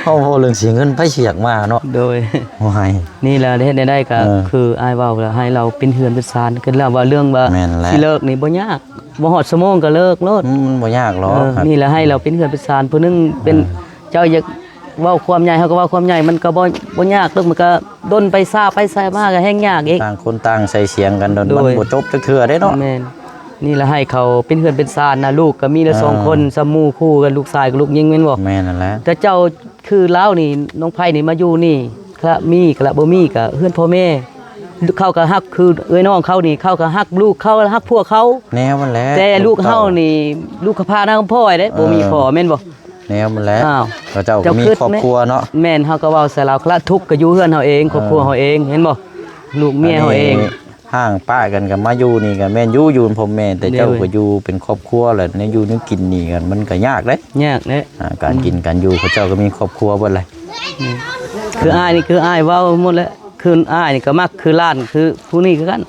ເຮົາເວົ້າເລື່ອງເສຍເງິນ ໃຜຊິຢາກມາເນາະ ໂດຍ ໂອ້ຍ ນີ້ແຫຼະ ເຮັດແນວໃດກໍ ເອີ ຄືອ້າຍເວົ້າລະ ໃຫ້ລາວເປັນເຮືອນເປັນຊານ ຄືລາວວ່າເລື່ອງວ່າ ແມ່ນແຫຼະ ຊິເລີກນີ້ບໍ່ຍາກ ບໍ່ຮອດຊົ່ວໂມງກໍເລີກໂລດ ອືມ ມັນບໍ່ຍາກຫຼອກ ເອີ ນີ້ລະໃຫ້ລາວເປັນເຮືອນເປັນຊານ ຜູ້ໜຶ່ງເປັນ ເອີ ເຈົ້າຢາກເວົ້າຄວາມໃຫຍ່ ເຮົາກໍເວົ້າຄວາມໃຫຍ່ ມັນກໍບໍ່ ບໍ່ຍາກດອກ ມັນກໍດົນໄປ ຊ້າໄປຊ້າມາກໍແຮ່ງຍາກອີກ ຕ່າງຄົນຕ່າງໃສ່ສຽງກັນ ໂດຍ ມັນບໍ່ຈົບຈັກເທື່ອເດ້ເນາະ ແມ່ນ ນີ້ລະໃຫ້ເຂົາເປັນເຮືອນເປັນຊານນະ ລູກກໍມີລະ ເອີ ສອງຄົນ ສ່ຳໝູ່ຄູ່ກັນ ລູກຊາຍກັບລູກຍິງແມ່ນບໍ່ ແມ່ນນັ້ນແຫຼະ ແຕ່ເຈົ້າຄືລາວນີ້ ນ້ອງໄພນີ້ມາຢູ່ນີ້ ກະມີກະບໍ່ມີກະເຮືອນພໍ່ແມ່ ເຂົາກໍຮັກ ຄືເອື້ອຍນ້ອງເຂົານີ້ ເຂົາກໍຮັກລູກເຂົາ ຮັກພວກເຂົາ ແນວມັນແຫຼະ ແຕ່ລູກເຮົານີ້ ລູກເຂົາພານາຄຳພ້ອຍເດ້ ເອີ ບໍ່ມີພໍ່ແມ່ນບໍ່ ແນວມັນແຫຼະ ອ້າວ ເຂົາເຈົ້າກໍມີຄອບຄົວເນາະ ແມ່ນ ເຮົາກໍເວົ້າໃສ່ລາວ ຄະລະທຸກກໍຢູ່ເຮືອນເຮົາເອງ ອືມ ຄອບຄົວເຮົາເອງ ແມ່ນບໍ່ ລູກເມຍເຮົາເອງ ຮ້າງປະກັນກໍມາຢູ່ນີ້ກໍແມ່ນຢູ່ ຢູ່ນຳພໍ່ແມ່ ແຕ່ເຈົ້າ ໂດຍ ກໍຢູ່ເປັນຄອບຄົວ ແລ້ວແນວຢູ່ແນວກິນນີ້ກໍມັນກໍຍາກເດ້ ຍາກເດ້ ອ່າ ການກິນ ອືມ ການຢູ່ ເຂົາເຈົ້າກໍມີຄອບຄົວເບິດແຫຼະ ອືມ ຄືອ້າຍນີ້ ຄືອ້າຍເວົ້າໝົດແຫຼະ ຄືອ້າຍນີ້ກໍມັກ ຄືຫຼານ ຄືຜູ້ນີ້ຄືກັນ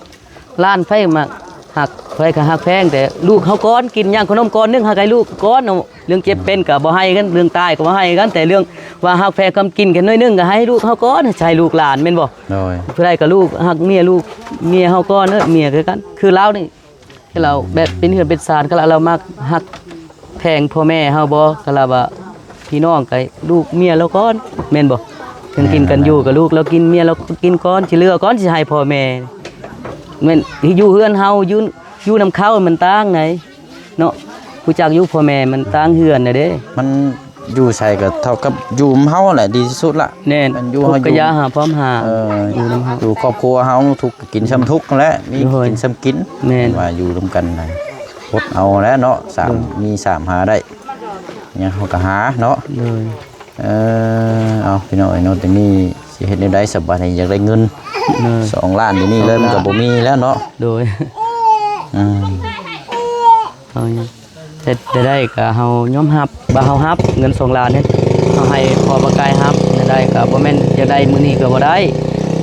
ຫຼານໃຜມັກຮັກ ໃຜກໍຮັກແພງ ແຕ່ລູກເຮົາກ່ອນ ກິນຫຍັງຂະໜົມກ້ອນໜຶ່ງ ຮັກໃຫ້ລູກກ່ອນເນາະ ເລື່ອງເຈັບເປັນກໍບໍ່ໃຫ້ກັນ ເລື່ອງຕາຍກໍບໍ່ໃຫ້ກັນ ແຕ່ເລື່ອງວ່າຮັກແພງຄຳກິນກັນໜ້ອຍໜຶ່ງ ກໍໃຫ້ລູກເຮົາກ່ອນ ໃຫ້ລູກຫຼານແມ່ນບໍ່ ໂດຍ ຜູ້ໃດກໍລູກຮັກເມຍ ລູກເມຍເຮົາກ່ອນເດີ ເມຍຄືກັນ ຄືລາວນີ້ ຄືລາວແບບເປັນເຮືອນເປັນຊານ ຄືລາວ ລາວມັກຮັກແພງພໍ່ແມ່ເຮົາບໍ່ ຄືລາວວ່າ ພີ່ນ້ອງກໍລູກເມຍລາວກ່ອນ ແມ່ນບໍ່ ເຄື່ອງກິນກັນຢູ່ ແມ່ນ ກັບລູກລາວກິນ ເມຍລາວກິນກ່ອນ ຊິເຫຼືອກ່ອນ ຊິໃຫ້ພໍ່ແມ່ ແມ່ນຢູ່ເຮືອນເຮົາ ຢູ່ ຢູ່ນຳເຂົາມັນຕ່າງໃດ ເນາະ ຮູ້ຈັກຢູ່ ພໍ່ແມ່ມັນຕ່າງເຮືອນນະເດ້ ມັນຢູ່ໃສກໍເທົ່າກັບຢູ່ນຳເຮົາແຫຼະ ດີທີ່ສຸດລະ ແມ່ນ ມັນຢູ່ເຮົາ ທຸກກະຢ່າຫາພ້ອມຫາ ເອີ ຢູ່ນຳເຮົາ ຢູ່ຄອບຄົວເຮົາ ທຸກກໍກິນຊ່ຳທຸກຫັ້ນແຫຼະ ມີ ໂດຍ ກິນຊ່ຳກິນ ແມ່ນ ວ່າຢູ່ນຳກັນນະ ອົດເອົາແຫຼະເນາະ ສາມ ໂດຍ ມີສາມຫາໄດ້ ຫຍັງເຮົາກໍຫາເນາະ ໂດຍ ເອີ ເອົາ ພີ່ນ້ອງເອີຍເນາະ ແຕ່ນີ້ຊິເຮັດແນວໃດສະບາດນີ້ ຢາກໄດ້ເງິນ ໂດຍ ສອງລ້ານດຽວນີ້ເລີຍ ສອງລ້ານ ມັນກໍບໍ່ມີແລ້ວເນາະ ໂດຍ ອືມ ເອົາຫຍັງ ເຮັດໄດ້ກໍເຮົາຍອມຮັບວ່າເຮົາຮັບເງິນສອງລ້ານນີ້ ເຮົາໃຫ້ພໍ່ປາກາຍຮັບ ແນວໃດກໍບໍ່ແມ່ນຢາກໄດ້ມື້ນີ້ກໍບໍ່ໄດ້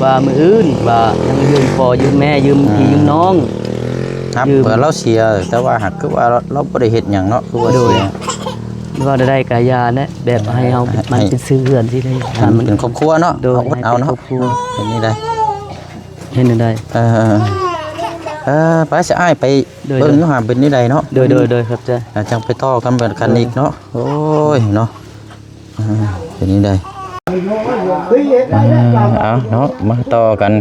ວ່າມື້ອື່ນ ວ່າຍັງຢືມພໍ່ຢືມແມ່ ຢືມພີ່ ອືມ ຢືມນ້ອງ ຮັບ ຢືມ ເພື່ອລາວເສຍ ແຕ່ວ່າຫາກຄືວ່າລາວ ລາວບໍ່ໄດ້ເຮັດຫຍັງເນາະ ຄືວ່າ ໂດຍ ເສຍ ເວົ້າແນວໃດກໍຢ່າແຫຼະ ແບບໃຫ້ເຮົາ ໃຫ້ ມັນເປັນຊື່ເຮືອນຊິໄດ້ ໃຫ້ມັນເປັນຄອບຄົວເນາະ ໂດຍ ເອົາອົດເອົາເນາະ ໃຫ້ເປັນຄອບຄົວ ເປັນນີ້ໄດ້ ເຮັດແນວໃດ ເອີ ເອີ ໄປຊະອ້າຍ ໄປ ໂດຍ ເບິ່ງຢູ່ຫາເປັນແນວໃດເນາະ ໂດຍ ໂດຍ ໂດຍ ຂອບໃຈ ອ່າ ຈັ່ງໄປຕໍ່ກັນບັດຄັນອີກເນາະ ໂອ້ຍເນາະ ອ່າ ເປັນແນວໃດ ອ່າ ເອົາເນາະ ມາຕໍ່ກັນ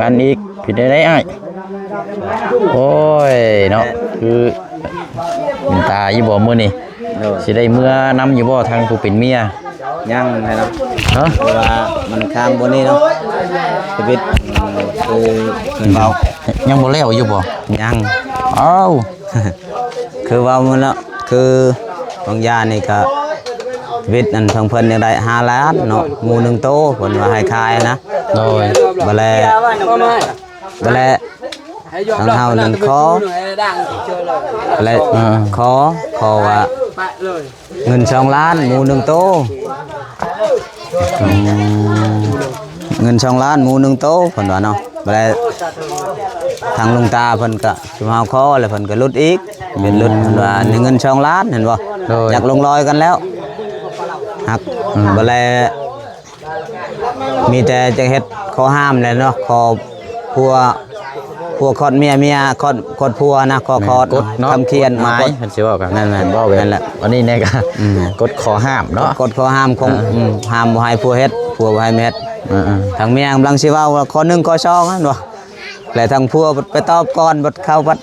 ກັນອີກ ເປັນແນວໃດອ້າຍ ໂອ້ຍເນາະ ຄືເປັນຕາຢູ່ບໍ່ມື້ນີ້ ໂດຍ ຊິໄດ້ເມືອນຳຢູ່ບໍ່ ທາງຜູ້ເປັນເມຍ ຍັງຫັ້ນນະ ຮະ ເພາະວ່າມັນຄ້າງບໍ່ນີ້ເນາະ ຊີວິດ ຄືເພິ່ນເວົ້າ ຍັງບໍ່ແລ້ວຢູ່ບໍ່ ຍັງ ອ້າວ ຄືເວົ້າໝົດແລ້ວ ຄືບາງຢ່າງນີ້ກໍວິດອັນທາງເພິ່ນຢາກໄດ້ຫ້າລ້ານເນາະ ໝູໜຶ່ງໂຕ ເພິ່ນວ່າໃຫ້ຂາຍນະ ໂດຍ ບາດແລະ ບາດແລະ ທາງເຮົານັ້ນຂໍ ແລະ ເອີ ຂໍ ຂໍວ່າເງິນສອງລ້ານ ໝູໜຶ່ງໂຕ ອືມ ເງິນສອງລ້ານ ໝູໜຶ່ງໂຕ ເພິ່ນວ່າເນາະ ບາດແລະ ທາງຫຼວງຕາເພິ່ນກໍ ຊຸມເຮົາຂໍແລ້ວເພິ່ນກໍຫຼຸດອີກ ເປັນຫຼຸດ ເພິ່ນວ່າໃນເງິນສອງລ້ານ ເຫັນບໍ່ ໂດຍ ຢາກລົງລອຍກັນແລ້ວ ຫາກ ອືມ ບໍ່ແລ ມີແຕ່ຈະເຮັດຂໍ້ຫ້າມແຫຼະເນາະ ຂໍຜົວ ຜົວຄອດເມຍ ເມຍຄອດ ຄອດຜົວນະ ຂໍ ແມ່ນ ຂໍ ກົດເນາະ ຄຳຂຽນ ກົດໝາຍ ກົດ ເພິ່ນຊິເວົ້າກັນ ແມ່ນໆ ເວົ້າແບບ ນັ້ນແຫຼະ ອັນນີ້ແນ່ກໍ ອືມ ກົດຂໍ້ຫ້າມເນາະ ກົດຂໍ້ຫ້າມຂອງ ອ່າ ອືມ ຫ້າມບໍ່ໃຫ້ຜົວເຮັດ ຜົວບໍ່ໃຫ້ເຮັດ ອ່າໆ ທາງເມຍກຳລັງຊິເວົ້າຂໍ້ໜຶ່ງຂໍ້ສອງຫັ້ນບໍ່ ແລະທາງຜົວໄປຕອບກ່ອນ ບັດເຂົາບັດ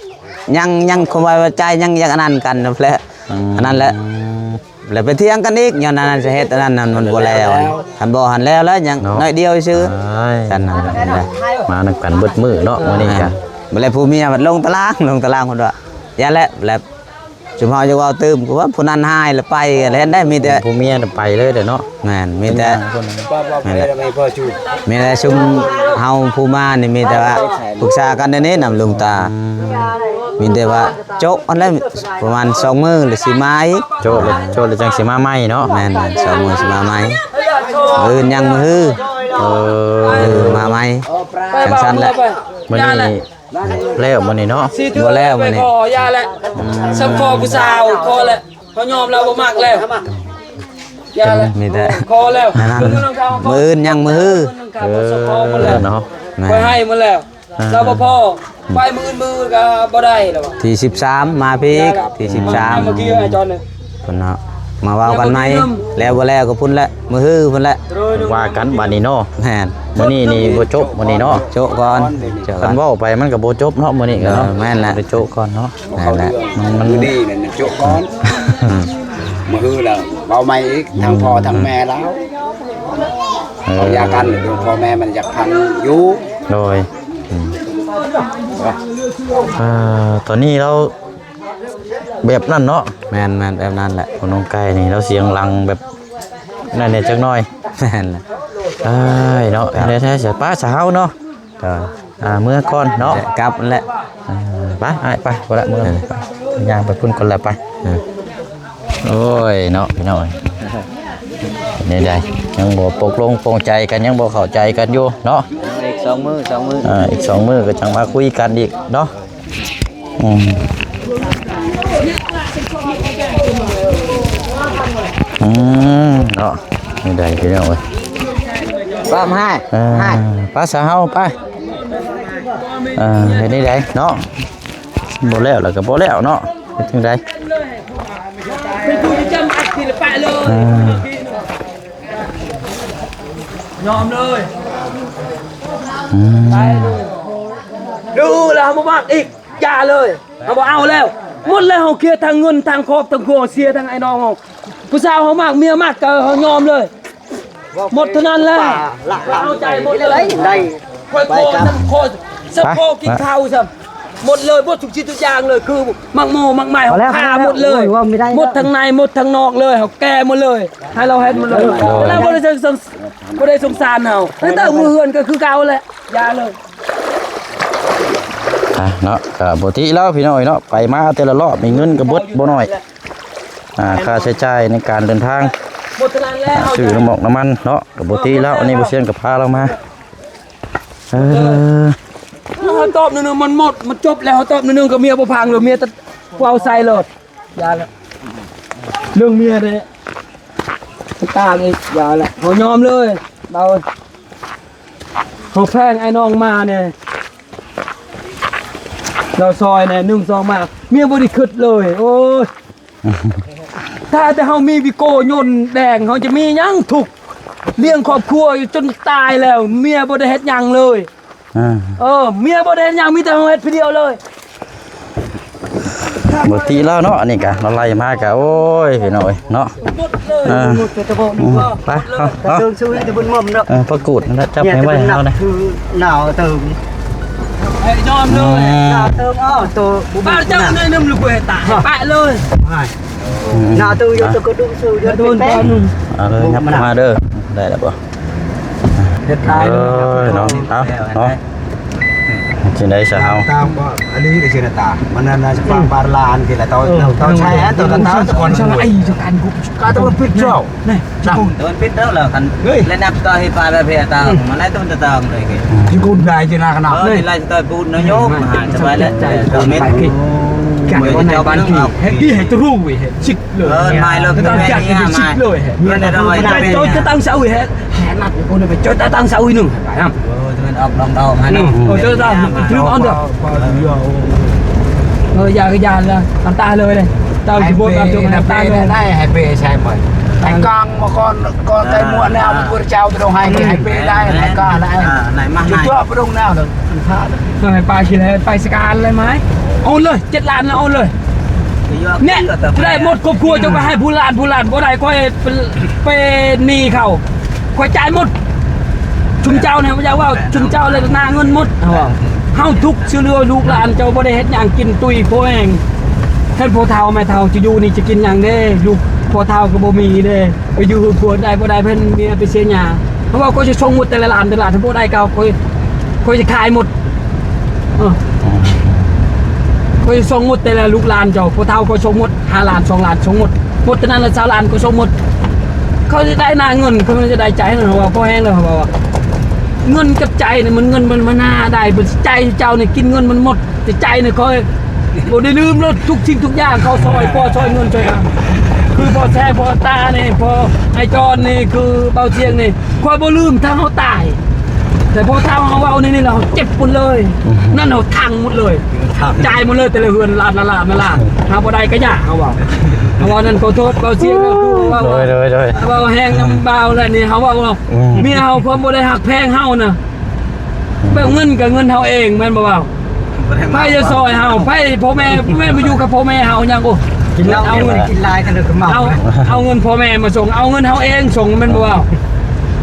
ຍັງ ຍັງຄວາມໄວ້ວາງໃຈ ຍັງຢາກອັນນັ້ນກັນແຫຼະ ອືມ ອັນນັ້ນແຫຼະ ແລ້ວໄປຖຽງກັນອີກ ຍ້ອນອັນນັ້ນຈະເຮັດອັນນັ້ນ ມັນບໍ່ແລ້ວ ຄັນບໍ່ຫັ້ນແລ້ວ ແລ້ວຍັງ ເນາະ ໜ້ອຍດຽວຊື່ ອ້າຍ ຊັ້ນນັ້ນແຫຼະ ມານຳກັນເບິດມື້ເນາະ ມື້ນີ້ກະ ແມ່ນ ບັດແລ້ວຜູ້ເມຍບັດລົງຕາລາງ ລົງຕາລາງ ເພິ່ນວ່າ ຢ່າແຫຼະ ແລ້ວ ຊຸມເຮົາຈະເວົ້າຕື່ມ ຄືວ່າຜູ້ນັ້ນຫາຍແລ້ວໄປ ແລ້ວເຮັດໄດ້ ມີແຕ່ ຜູ້ເມຍນະໄປເລີຍເດ້ເນາະ ແມ່ນ ມີແຕ່ ແມ່ນແຫຼະ ມີແຕ່ຊຸມເຮົາຜູ້ມານີ້ ມີແຕ່ວ່າປຶກສາກັນແນວນີ້ນຳຫຼວງຕາ ອືມ ມີແຕ່ວ່າໂຈະຫັ້ນແຫຼະ ປະມານສອງມື້ແລ້ວຊິມາອີກ ໂຈະແລ້ວ ໂຈະແລ້ວຈັ່ງຊິມາໃໝ່ເນາະ ແມ່ນໆ ສອງມື້ຊິມາໃໝ່ ມື້ອື່ນຍັງມື້ຮື ເອີ ເອີ ມາໃໝ່ ຈັ່ງຊັ້ນແຫຼະ ມື້ນີ້ ແລ້ວມື້ນີ້ເນາະ ບໍ່ແລ້ວມື້ນີ້ ຂໍຢ່າແຫຼະ ອືມ ສຳຂໍຜູ້ສາວ ຂໍແຫຼະ ເຮົາຍອມແລ້ວ ບໍ່ມັກແລ້ວ ຢ່າແຫຼະ ມີແຕ່ ຂໍແລ້ວ ນັ້ນ ມື້ອື່ນຍັງມື້ຮື ເອີ ເນາະ ຂ້ອຍໃຫ້ໝົດແລ້ວ ອ່າ ລາວບໍ່ພໍ ໄປມື້ອື່ນ ມື້ອື່ນກໍບໍ່ໄດ້ແລ້ວ ທີສິບສາມມາພີກ ທີສິບສາມ ເມື່ອກີ້ອາຈານ ເພິ່ນເນາະ ມາເວົ້າກັນໃໝ່ ແລ້ວບໍ່ແລ້ວກໍພຸ້ນແຫຼະ ມື້ຮືພຸ້ນແຫຼະ ວ່າກັນບາດນີ້ເນາະ ແມ່ນ ມື້ນີ້ນີ້ບໍ່ຈົບມື້ນີ້ເນາະ ໂຈະກ່ອນ ໂຈະກ່ອນ ຄັນເວົ້າໄປມັນກໍບໍ່ຈົບເນາະ ມື້ນີ້ກໍເນາະ ເອີ ແມ່ນແຫຼະ ໄປໂຈະກ່ອນເນາະ ແມ່ນແຫຼະ ມັນ ມັນ ມື້ນີ້ນັ້ນໂຈະກ່ອນ ອືມ ມື້ຮືແລ້ວເວົ້າໃໝ່ອີກ ທັງພໍ່ທັງແມ່ລາວ ເອີ ເຂົາຢ່າກັນ ພໍ່ແມ່ມັນຢາກພັງຢູ່ ໂດຍ ອືມ ອ່າ ຕອນນີ້ລາວ ແບບນັ້ນເນາະ ແມ່ນໆ ແບບນັ້ນແຫຼະ ຂອງນ້ອງໄກ່ນີ້ລາວສຽງຫຼັງແບບນັ້ນແດ່ຈັກໜ້ອຍ ແມ່ນແຫຼະ ອ້າຍເນາະ ແທ້ໆ ສະປາສະເຮົາເນາະ ເອີ ອ່າ ເມືອກ່ອນເນາະ ກັບແຫຼະ ອ່າ ໄປອ້າຍໄປ ພຸ້ນລະເມືອ ເອີ ໄປ ຍ່າງໄປພຸ້ນກ່ອນລະໄປ ເອີ ໂອ້ຍເນາະ ພີ່ນ້ອງ ເປັນໃດ ຍັງບໍ່ປົກລົງປົງໃຈກັນ ຍັງບໍ່ເຂົ້າໃຈກັນຢູ່ເນາະ ອີກສອງມື້ ສອງມື້ ອ່າ ອີກສອງມື້ກໍຈັ່ງມາຄຸຍກັນອີກເນາະ ອືມ ອືມ ເນາະ ນີ້ໄດ້ພີ່ນ້ອງເອີຍ ປ້າມໃຫ້ ເອີ ໃຫ້ ໄປຊະເຮົາໄປ ເອີ ເຮັດແນວໃດເນາະ ບໍ່ແລ້ວແລ້ວກໍບໍ່ແລ້ວເນາະ ເຮັດຈັ່ງໃດ ເອີ ເປັນຜູ້ທີ່ຈຳອັດສິລະປະເລີຍ ເອີ ເປັນຜູ້ທີ່ ອ່າ ຍອມເລີຍ. ອືມ ໄປເລີຍ. ດື້ແລ້ວເຮົາບໍ່ມັກອີກ ຢ່າເລີຍ. ເຮົາບໍ່ເອົາແລ້ວ. ໝົດແລ້ວ. ເຮົາເຄຍທັງເງິນ ທັງຄອບ ທັງຄົວ ເສຍທັງອ້າຍນ້ອງເຮົາ. ຜູ້ສາວເຮົາມັກ ເມຍມັກ ກໍເຮົາຍອມເລີຍ. ໝົດເທົ່ານັ້ນແຫຼະ. ເອົາໃຈໝົດເລີຍ. ໄດ້ ຂ້ອຍຂໍນຳ ຂໍສະເພາະກິນເຂົ້າຊ້ຳ. ໝົດເລີຍ. ໝົດທຸກສິ່ງທຸກຢ່າງເລີຍ. ຄືໝາກໂມໝາກໄມ້ ເຮົາຂ້າໝົດເລີຍ. ໝົດທັງໃນ ໝົດທັງນອກເລີຍ. ເຮົາແກ່ໝົດເລີຍ. ໃຫ້ລາວເຮັດໝົດເລີຍ. ແລ້ວບໍ່ໄດ້ສົງ ບໍ່ໄດ້ສົງສານເຮົາ. ແຕ່ເມື່ອເຮືອນກໍຄືເກົ່າແຫຼະ. ຢ່າເລີຍ. ອ່ະເນາະ ກໍປົກກະຕິແລ້ວພີ່ນ້ອງເອີຍເນາະ ໄປມາແຕ່ລະລອບນີ້ເງິນກໍເບິດບໍ່ໜ້ອຍ. ອ່າ ຄ່າໃຊ້ຈ່າຍໃນການເດີນທາງ ຊື້ນ້ຳໝອກນ້ຳມັນເນາະ ກໍປົກກະຕິແລ້ວ. ອັນນີ້ບໍ່ຊຽງກໍພາລາວມາ. ເອີ ເຮົາຕອບໜຶ່ງມັນໝົດ ມັນຈົບແລ້ວ. ເຮົາຕອບໜຶ່ງກໍເມຍບໍ່ຟັງເລີຍ ເມຍແຕ່ເວົ້າໃສ່ໂລດ. ຢ່າລະ ເລື່ອງເມຍເດ້ ຕ່າງອີກ. ຢ່າລະ ເຮົາຍອມເລີຍ. ເຮົາ ເຮົາແພງອ້າຍນ້ອງມາແດ່ ລາວຊ່ອຍແດ່ ໜຶ່ງ ສອງ ມາ ເມຍບໍ່ໄດ້ຄິດເລີຍ. ໂອ້ຍ ຖ້າແຕ່ເຮົາມີວິໂກ້ຍົນແດງ ເຮົາຈະມີຫຍັງທຸກ ລ້ຽງຄອບຄົວຢູ່ຈົນຕາຍແລ້ວ ເມຍບໍ່ໄດ້ເຮັດຫຍັງເລີຍ. ອ່າ ເອີ ເມຍບໍ່ໄດ້ເຮັດຫຍັງ ມີແຕ່ເຮົາເຮັດຜູ້ດຽວເລີຍ. ບໍ່ຕິແລ້ວເນາະ ອັນນີ້ກະ ລາວໄລ່ມາກະ ໂອ້ຍ ພີ່ນ້ອງເອີຍເນາະ. ໝົດເລີຍ ອ່າ ໝົດແຕ່ບໍ່ມີ ອືມ ພໍ ໄປ ເອົາ ເອົາ ເຖິງຊື່ແຕ່ບຸນໝໍ້ເນາະ. ເອີ ປາກູດນັ້ນແຫຼະ ຈັບໃຫ້ໄວເຮົານະ ຄືໜາວເຕີງ ໃຫ້ຍອມເລີຍ. ອືມ ໜາວເຕີງ ອ້ອ ໂຕ ບ້ານເຈົ້າໃນນຳລູກເວຕາ ປະເລີຍ. ອືມ ໜາວເຕີງຢູ່ ອ່ະ ໂຕກະດຸຊື່ຢູ່ ເອົາເລີຍ ຫຍັບເຂົ້າມາເດີ. ໄດ້ແລ້ວບໍ່? ເຮັດຫຼາຍເລີຍເນາະ. ເອົາເນາະ ຈັ່ງໃດຊະເຮົາ ຕາມກໍອັນນີ້ກໍຊິນະຕາ ມັນນັ້ນນະ ປາ ປາລານກິນລະ ເຕົາ ເຕົາໃຊ້ ເຕົາ ເຕົາ ຕະກອນ ສະລະໄອ ສະກັນ ກາຕະວັນປິດເຈົ້າ ນີ້ ຕະວັນປິດແລ້ວລະ ຄັນ ເລີຍ ແລະ ນັບຕໍ່ເຮັດປາລະເພຍຕາ ມັນໄດ້ຕົ້ນຕະຕອງເລີຍ ຊິກຸນໄດ້ຈິນາຂະໜາດ ເອີ ເລີຍ ຊິໄລ່ຕໍ່ປູນນະໂຍມ ຫາສະບາຍແລ້ວ ເຈົ້າເມັດ ກັນວ່ານາຍບ້ານທີ່ ເຮັດດີໃຫ້ຕະລຸຍ ເຮັດຊິກ ເອີ ມາເລີຍ ກໍຕ້ອງຈັດເປັນຊິກເລີຍ ເອີ ເຈົ້າຈະຕັ້ງເສົາອີກ ແຮະ ແຮະ ນັດຢູ່ພຸ້ນໄປ ເຈົ້າຈະຕັ້ງເສົາອີກໜຶ່ງ ໄປນຳ ເອີ ຈະແມ່ນອອກດອງເດົາໃຫ້ນຳ ອືມ ເອີ ເຈົ້າຈະຕັ້ງ ຖືອອນເດີ ເອີ ຢ່າກໍຢ່າລະ ນ້ຳຕາເລີຍເດ້ ເຈົ້າຊິບໍ່ເອົາຈົງນ້ຳຕາເລີຍ ໃຫ້ເປໃສ່ໄປ ໃຫ້ກາງມາກ່ອນ ກ່ອນໃສ່ໝວກແນວ ພະເຈົ້າຈະຕ້ອງໃຫ້ ໃຫ້ເປໄດ້ ໃຫ້ກາງໄດ້ ຈະຕົວະປະດົງແນວ ເອີ ໃຫ້ປາຊິໄດ້ ໄປສະການເລີຍ ມາ ໂອນເລີຍ ເຈັດລ້ານນະ ໂອນເລີຍ ເນຍ ໄດ້ໝົດຄອບຄົວ ເຈົ້າກໍໃຫ້ຜູ້ລ້ານ ຜູ້ລ້ານ ບໍ່ໄດ້ ຂ້ອຍເປັນ ເປັນໜີ້ເຂົາ ຂ້ອຍຈ່າຍໝົດ ຊຸມເຈົ້ານີ້ ບໍ່ຢາກເວົ້າ ຊຸມເຈົ້າແລ້ວໜ້າເງິນໝົດ ເຮົາທຸກ ຊິເຫຼືອລູກຫຼານ ເຈົ້າບໍ່ໄດ້ເຮັດຫຍັງກິນ ຕຸ້ຍພໍແຮງ ເຫັນພໍ່ເຖົ້າແມ່ເຖົ້າ ຈະຢູ່ນີ້ຈະກິນຫຍັງເດ້ ລູກພໍ່ເຖົ້າກໍບໍ່ມີເດ້ ໄປຢູ່ເຮືອນຄົວໄດ້ບໍ່ໄດ້ ເພິ່ນເມຍໄປເສຍຫຍ້າ ເຮົາວ່າຂ້ອຍຈະສົ່ງໝົດແຕ່ລະລ້ານ ແຕ່ລະລ້ານ ຖ້າບໍ່ໄດ້ກໍຂ້ອຍ ຂ້ອຍຈະຂາຍໝົດ ເອີ ຂ້ອຍຈະສົ່ງໝົດແຕ່ລະລູກຫຼານເຈົ້າ ພໍ່ເຖົ້າຂ້ອຍສົ່ງໝົດ ຫ້າລ້ານ ສອງລ້ານ ສົ່ງໝົດ ໝົດເທົ່ານັ້ນລະ ຊາວລ້ານ ຂ້ອຍສົ່ງໝົດ ເຂົາຈະໄດ້ໜ້າເງິນ ເຂົາຈະໄດ້ໃຈ ເຮົາວ່າພໍແຮງແລ້ວ ເຮົາວ່າ ເງິນກັບໃຈນີ້ ມັນເງິນມັນ ມັນຫາໄດ້ ໃຈເຈົ້ານີ້ກິນເງິນມັນໝົດ ແຕ່ໃຈນີ້ຂ້ອຍບໍ່ໄດ້ລືມເລີຍ ທຸກສິ່ງທຸກຢ່າງ ເຂົາຊ່ອຍ ພໍ່ຊ່ອຍເງິນຊ່ອຍຄຳ ຄືພໍ່ແຊ ພໍ່ຕານີ້ ພໍ່ໄອ້ຈອນນີ້ ຄືເບົາຊຽງນີ້ ຂ້ອຍບໍ່ລືມ ຖ້າເຮົາຕາຍ ແຕ່ພໍເຖົ້າເຮົາເວົ້າໃນນີ້ແລ້ວ ເຮົາເຈັບໝົດເລີຍ ນັ້ນເຮົາທັງໝົດເລີຍ ຈ່າຍໝົດເລີຍ ແຕ່ລະເຮືອນລ້ານ ລ້ານ ລ້ານ ລ້ານ ເຮົາບໍ່ໄດ້ກະຢ່າ ເຮົາເວົ້າ ເຮົາເວົ້ານັ້ນ ຂໍໂທດເບົາຊຽງ ເວົ້າ ໂດຍ ໂດຍ ໂດຍ ເວົ້າແຮງນຳບ່າວແລ້ວນີ້ ເຮົາເວົ້າ ອືມ ເມຍເຮົາຄວາມບໍ່ໄດ້ຮັກແພງເຮົານະ ແບບເງິນກໍເງິນເຮົາເອງ ແມ່ນບໍ່ບ່າວ? ໃຜຈະຊ່ອຍເຮົາ ໃຜ ພໍ່ແມ່ ແມ່ນມາຢູ່ກັບພໍ່ແມ່ເຮົາຫຍັງ ໂອ້ ກິນເຫຼົ້າ ເອົາເງິນ ກິນຫຼາຍກັນເລີຍກໍເມົາ ເອົາ ເອົາເງິນພໍ່ແມ່ມາສົ່ງ ເອົາເງິນເຮົາເອງສົ່ງ ແມ່ນບໍ່?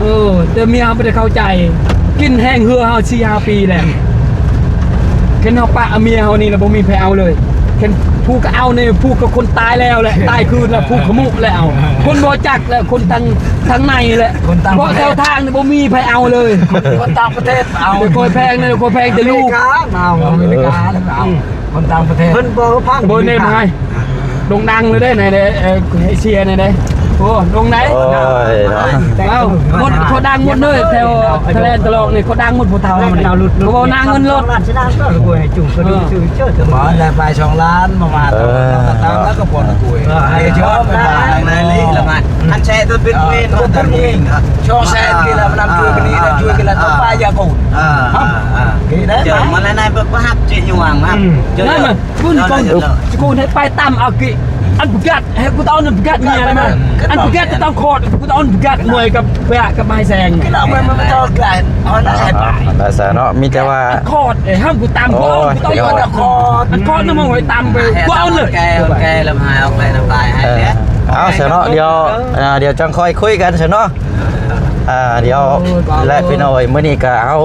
ເອີ ແຕ່ເມຍເຮົາບໍ່ໄດ້ເຂົ້າໃຈ ກິນແຮງເຮືອເຮົາສີ່ຫ້າປີແລ້ວ ຄັນເຮົາປະເອົາເມຍເຮົານີ້ລະບໍ່ມີໃຜເອົາເລີຍ ຄັນຜູ້ກໍເອົານີ້ ຜູ້ກໍຄົນຕາຍແລ້ວແຫຼະ ຕາຍຄືນລະ ຜູ້ຂະມຸແລ້ວ ຄົນບໍ່ຈັກແລ້ວ ຄົນທາງ ທາງໃນແຫຼະ ຄົນຕ່າງປະເທດ ເພາະແຖວທາງນີ້ບໍ່ມີໃຜເອົາເລີຍ ຄົນຕ່າງປະເທດ ເອົາ ແຕ່ຂ້ອຍແພງນະ ຂ້ອຍແພງແຕ່ລູກ ອາເມລິກາ ເອົາ ອາເມລິກາ ເອົາ ອືມ ຄົນຕ່າງປະເທດ ເພິ່ນບໍ່ຟັງ ບໍ່ແນ່ນາຍ ໂດ່ງດັງເລີຍເດ້ ໃນ ໃນເອເຊຍນີ້ເດ້ ໂອ້ ໂດ່ງໃດ ໂອ້ຍເນາະ ເອົ້າ ໝົດ ເຂົາດັງໝົດເລີຍ ແຖວໄທແລນຕະຫຼອກນີ້ ເຂົາດັງໝົດ ຜູ້ເຖົ້າມັນ ເຂົາເວົ້ານາເງິນໂລດ ສອງລ້ານ ສອງລ້ານ ບໍ່ແລ້ວໄປສອງລ້ານ ມາ ເອີ ແລ້ວກໍບໍ່ນະກຸຍ ເອີ ໃຫ້ຍອມ ໃນລີລະມັດ ອັນແຊຕົວເປັນເວນ ຕົວເປັນເວນ ສອງແສນກິລະ ນຳຊ່ວຍກັນນີ້ ນຳຊ່ວຍກັນລະ ຕ້ອງປາຍຢາກູ ເອີ ເອີ ເອີ ເອີ ເຈົ້າມາລະນາຍບໍ່ຮັບຈິຍວງ ອືມ ເຈົ້າ ນັ້ນມັນ ບຸນກອງ ສະກຸນໃຫ້ໄປຕາມອາກິ ອັນປະກາດ ໃຫ້ກູຕາອອນປະກາດເມຍໄດ້ມາ ອັນປະກາດຈະຕ້ອງຄອດ ກູຕາອອນປະກາດມວຍກັບແບະກັບມາຍແຊງ ກໍລາວມັນບໍ່ຕ້ອງການເຮົານະ ອ່າ ອ່າ ໄດ້ຊະເນາະ ມີແຕ່ວ່າ ຄອດ ເອີ ຫ້າມກູຕາມ ໂອ້ຍ ຄອດ ຄອດນຳມາໄວ້ຕາມໄປ ບໍ່ເອົາເລີຍ ແກ້ ແກ້ລຳຫາຍອອກໄປນຳປາຍໃຫ້ ເອີ ແລ້ວ ເອົາຊະເນາະ ດຽວ ເອີ ດຽວຈັ່ງຄ່ອຍຄຸຍກັນຊະເນາະ ອ່າ ດຽວ ໂອ້ຍ ແລະ ພີ່ນ້ອງເອີຍ ມື້ນີ້ກໍເຮົາ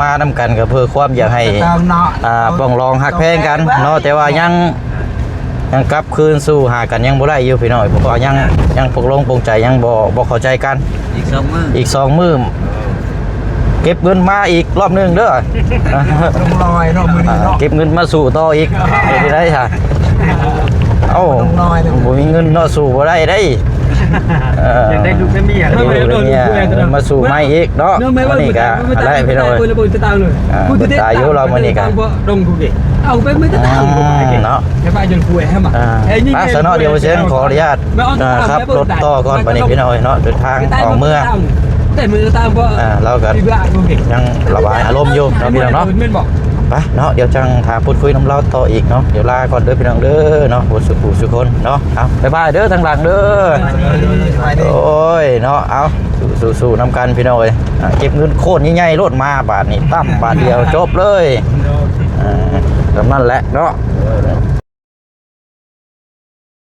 ມານຳກັນກໍເພື່ອຄວາມຢາກໃຫ້ ຖືກຕ້ອງເນາະ ອ່າ ປອງລອງຮັກແພງກັນເນາະ ແຕ່ວ່າຍັງ ຍັງກັບຄືນສູ່ຫາກັນຍັງບໍ່ໄດ້ຢູ່ພີ່ນ້ອງ ເພາະວ່າຍັງ ຍັງປົກລົງປົງໃຈຍັງບໍ່ ບໍ່ເຂົ້າໃຈກັນ ອີກສອງມື້ ອີກສອງມື້ ເກັບເງິນມາອີກລອບໜຶ່ງເດີ ລົງລອຍເນາະ ມື້ນີ້ເນາະ ເກັບເງິນມາສູ້ຕໍ່ອີກ ເຮັດໄດ້ຊະ ເອົ້າ ລົງລອຍເນາະ ບໍ່ມີເງິນເນາະ ສູ້ບໍ່ໄດ້ເດ້ ເອີ ຢາກໄດ້ລູກໄດ້ເມຍ ຢາກໄດ້ລູກໄດ້ເມຍ ມາສູ້ໃໝ່ອີກເນາະ ມື້ນີ້ກະ ອັນໃດພີ່ນ້ອງເອີຍ ອ່າ ຕາຍຢູ່ລາວມື້ນີ້ກະ ເອົາໄປມື້ຕະຕາງ ເນາະ ອ່າ ໄປຊະເນາະ ດຽວເຊີນຂໍອະນຸຍາດ ອ່າ ຂັບລົດຕໍ່ກ່ອນ ບັດນີ້ພີ່ນ້ອງເອີຍເນາະ ເດີນທາງອອກເມືອງ ແຕ່ມື້ຕະຕາງບໍ່ ອ່າ ລາວກະຍັງລະບາຍອາລົມຢູ່ເນາະ ພີ່ນ້ອງເນາະ ໄປເນາະ ດຽວຈັ່ງຖ້າພູດຄຸຍນຳລາວຕໍ່ອີກເນາະ ດຽວລາກ່ອນເດີພີ່ນ້ອງເດີເນາະ ໝົດສູ່ຜູ້ສູ່ຄົນເນາະ ເອົາ ບາຍບາຍເດີທາງຫຼັງເດີ ໂອ້ຍເນາະ ເອົາ ສູ້ໆນຳກັນພີ່ນ້ອງເອີຍ ອ່າ ເກັບເງິນໂຄດໃຫຍ່ໆໂລດ ມາບາດນີ້ ຕັ້ມບາດດຽວຈົບເລີຍ ອ່າ ສ່ຳນັ້ນແຫຼະເນາະ.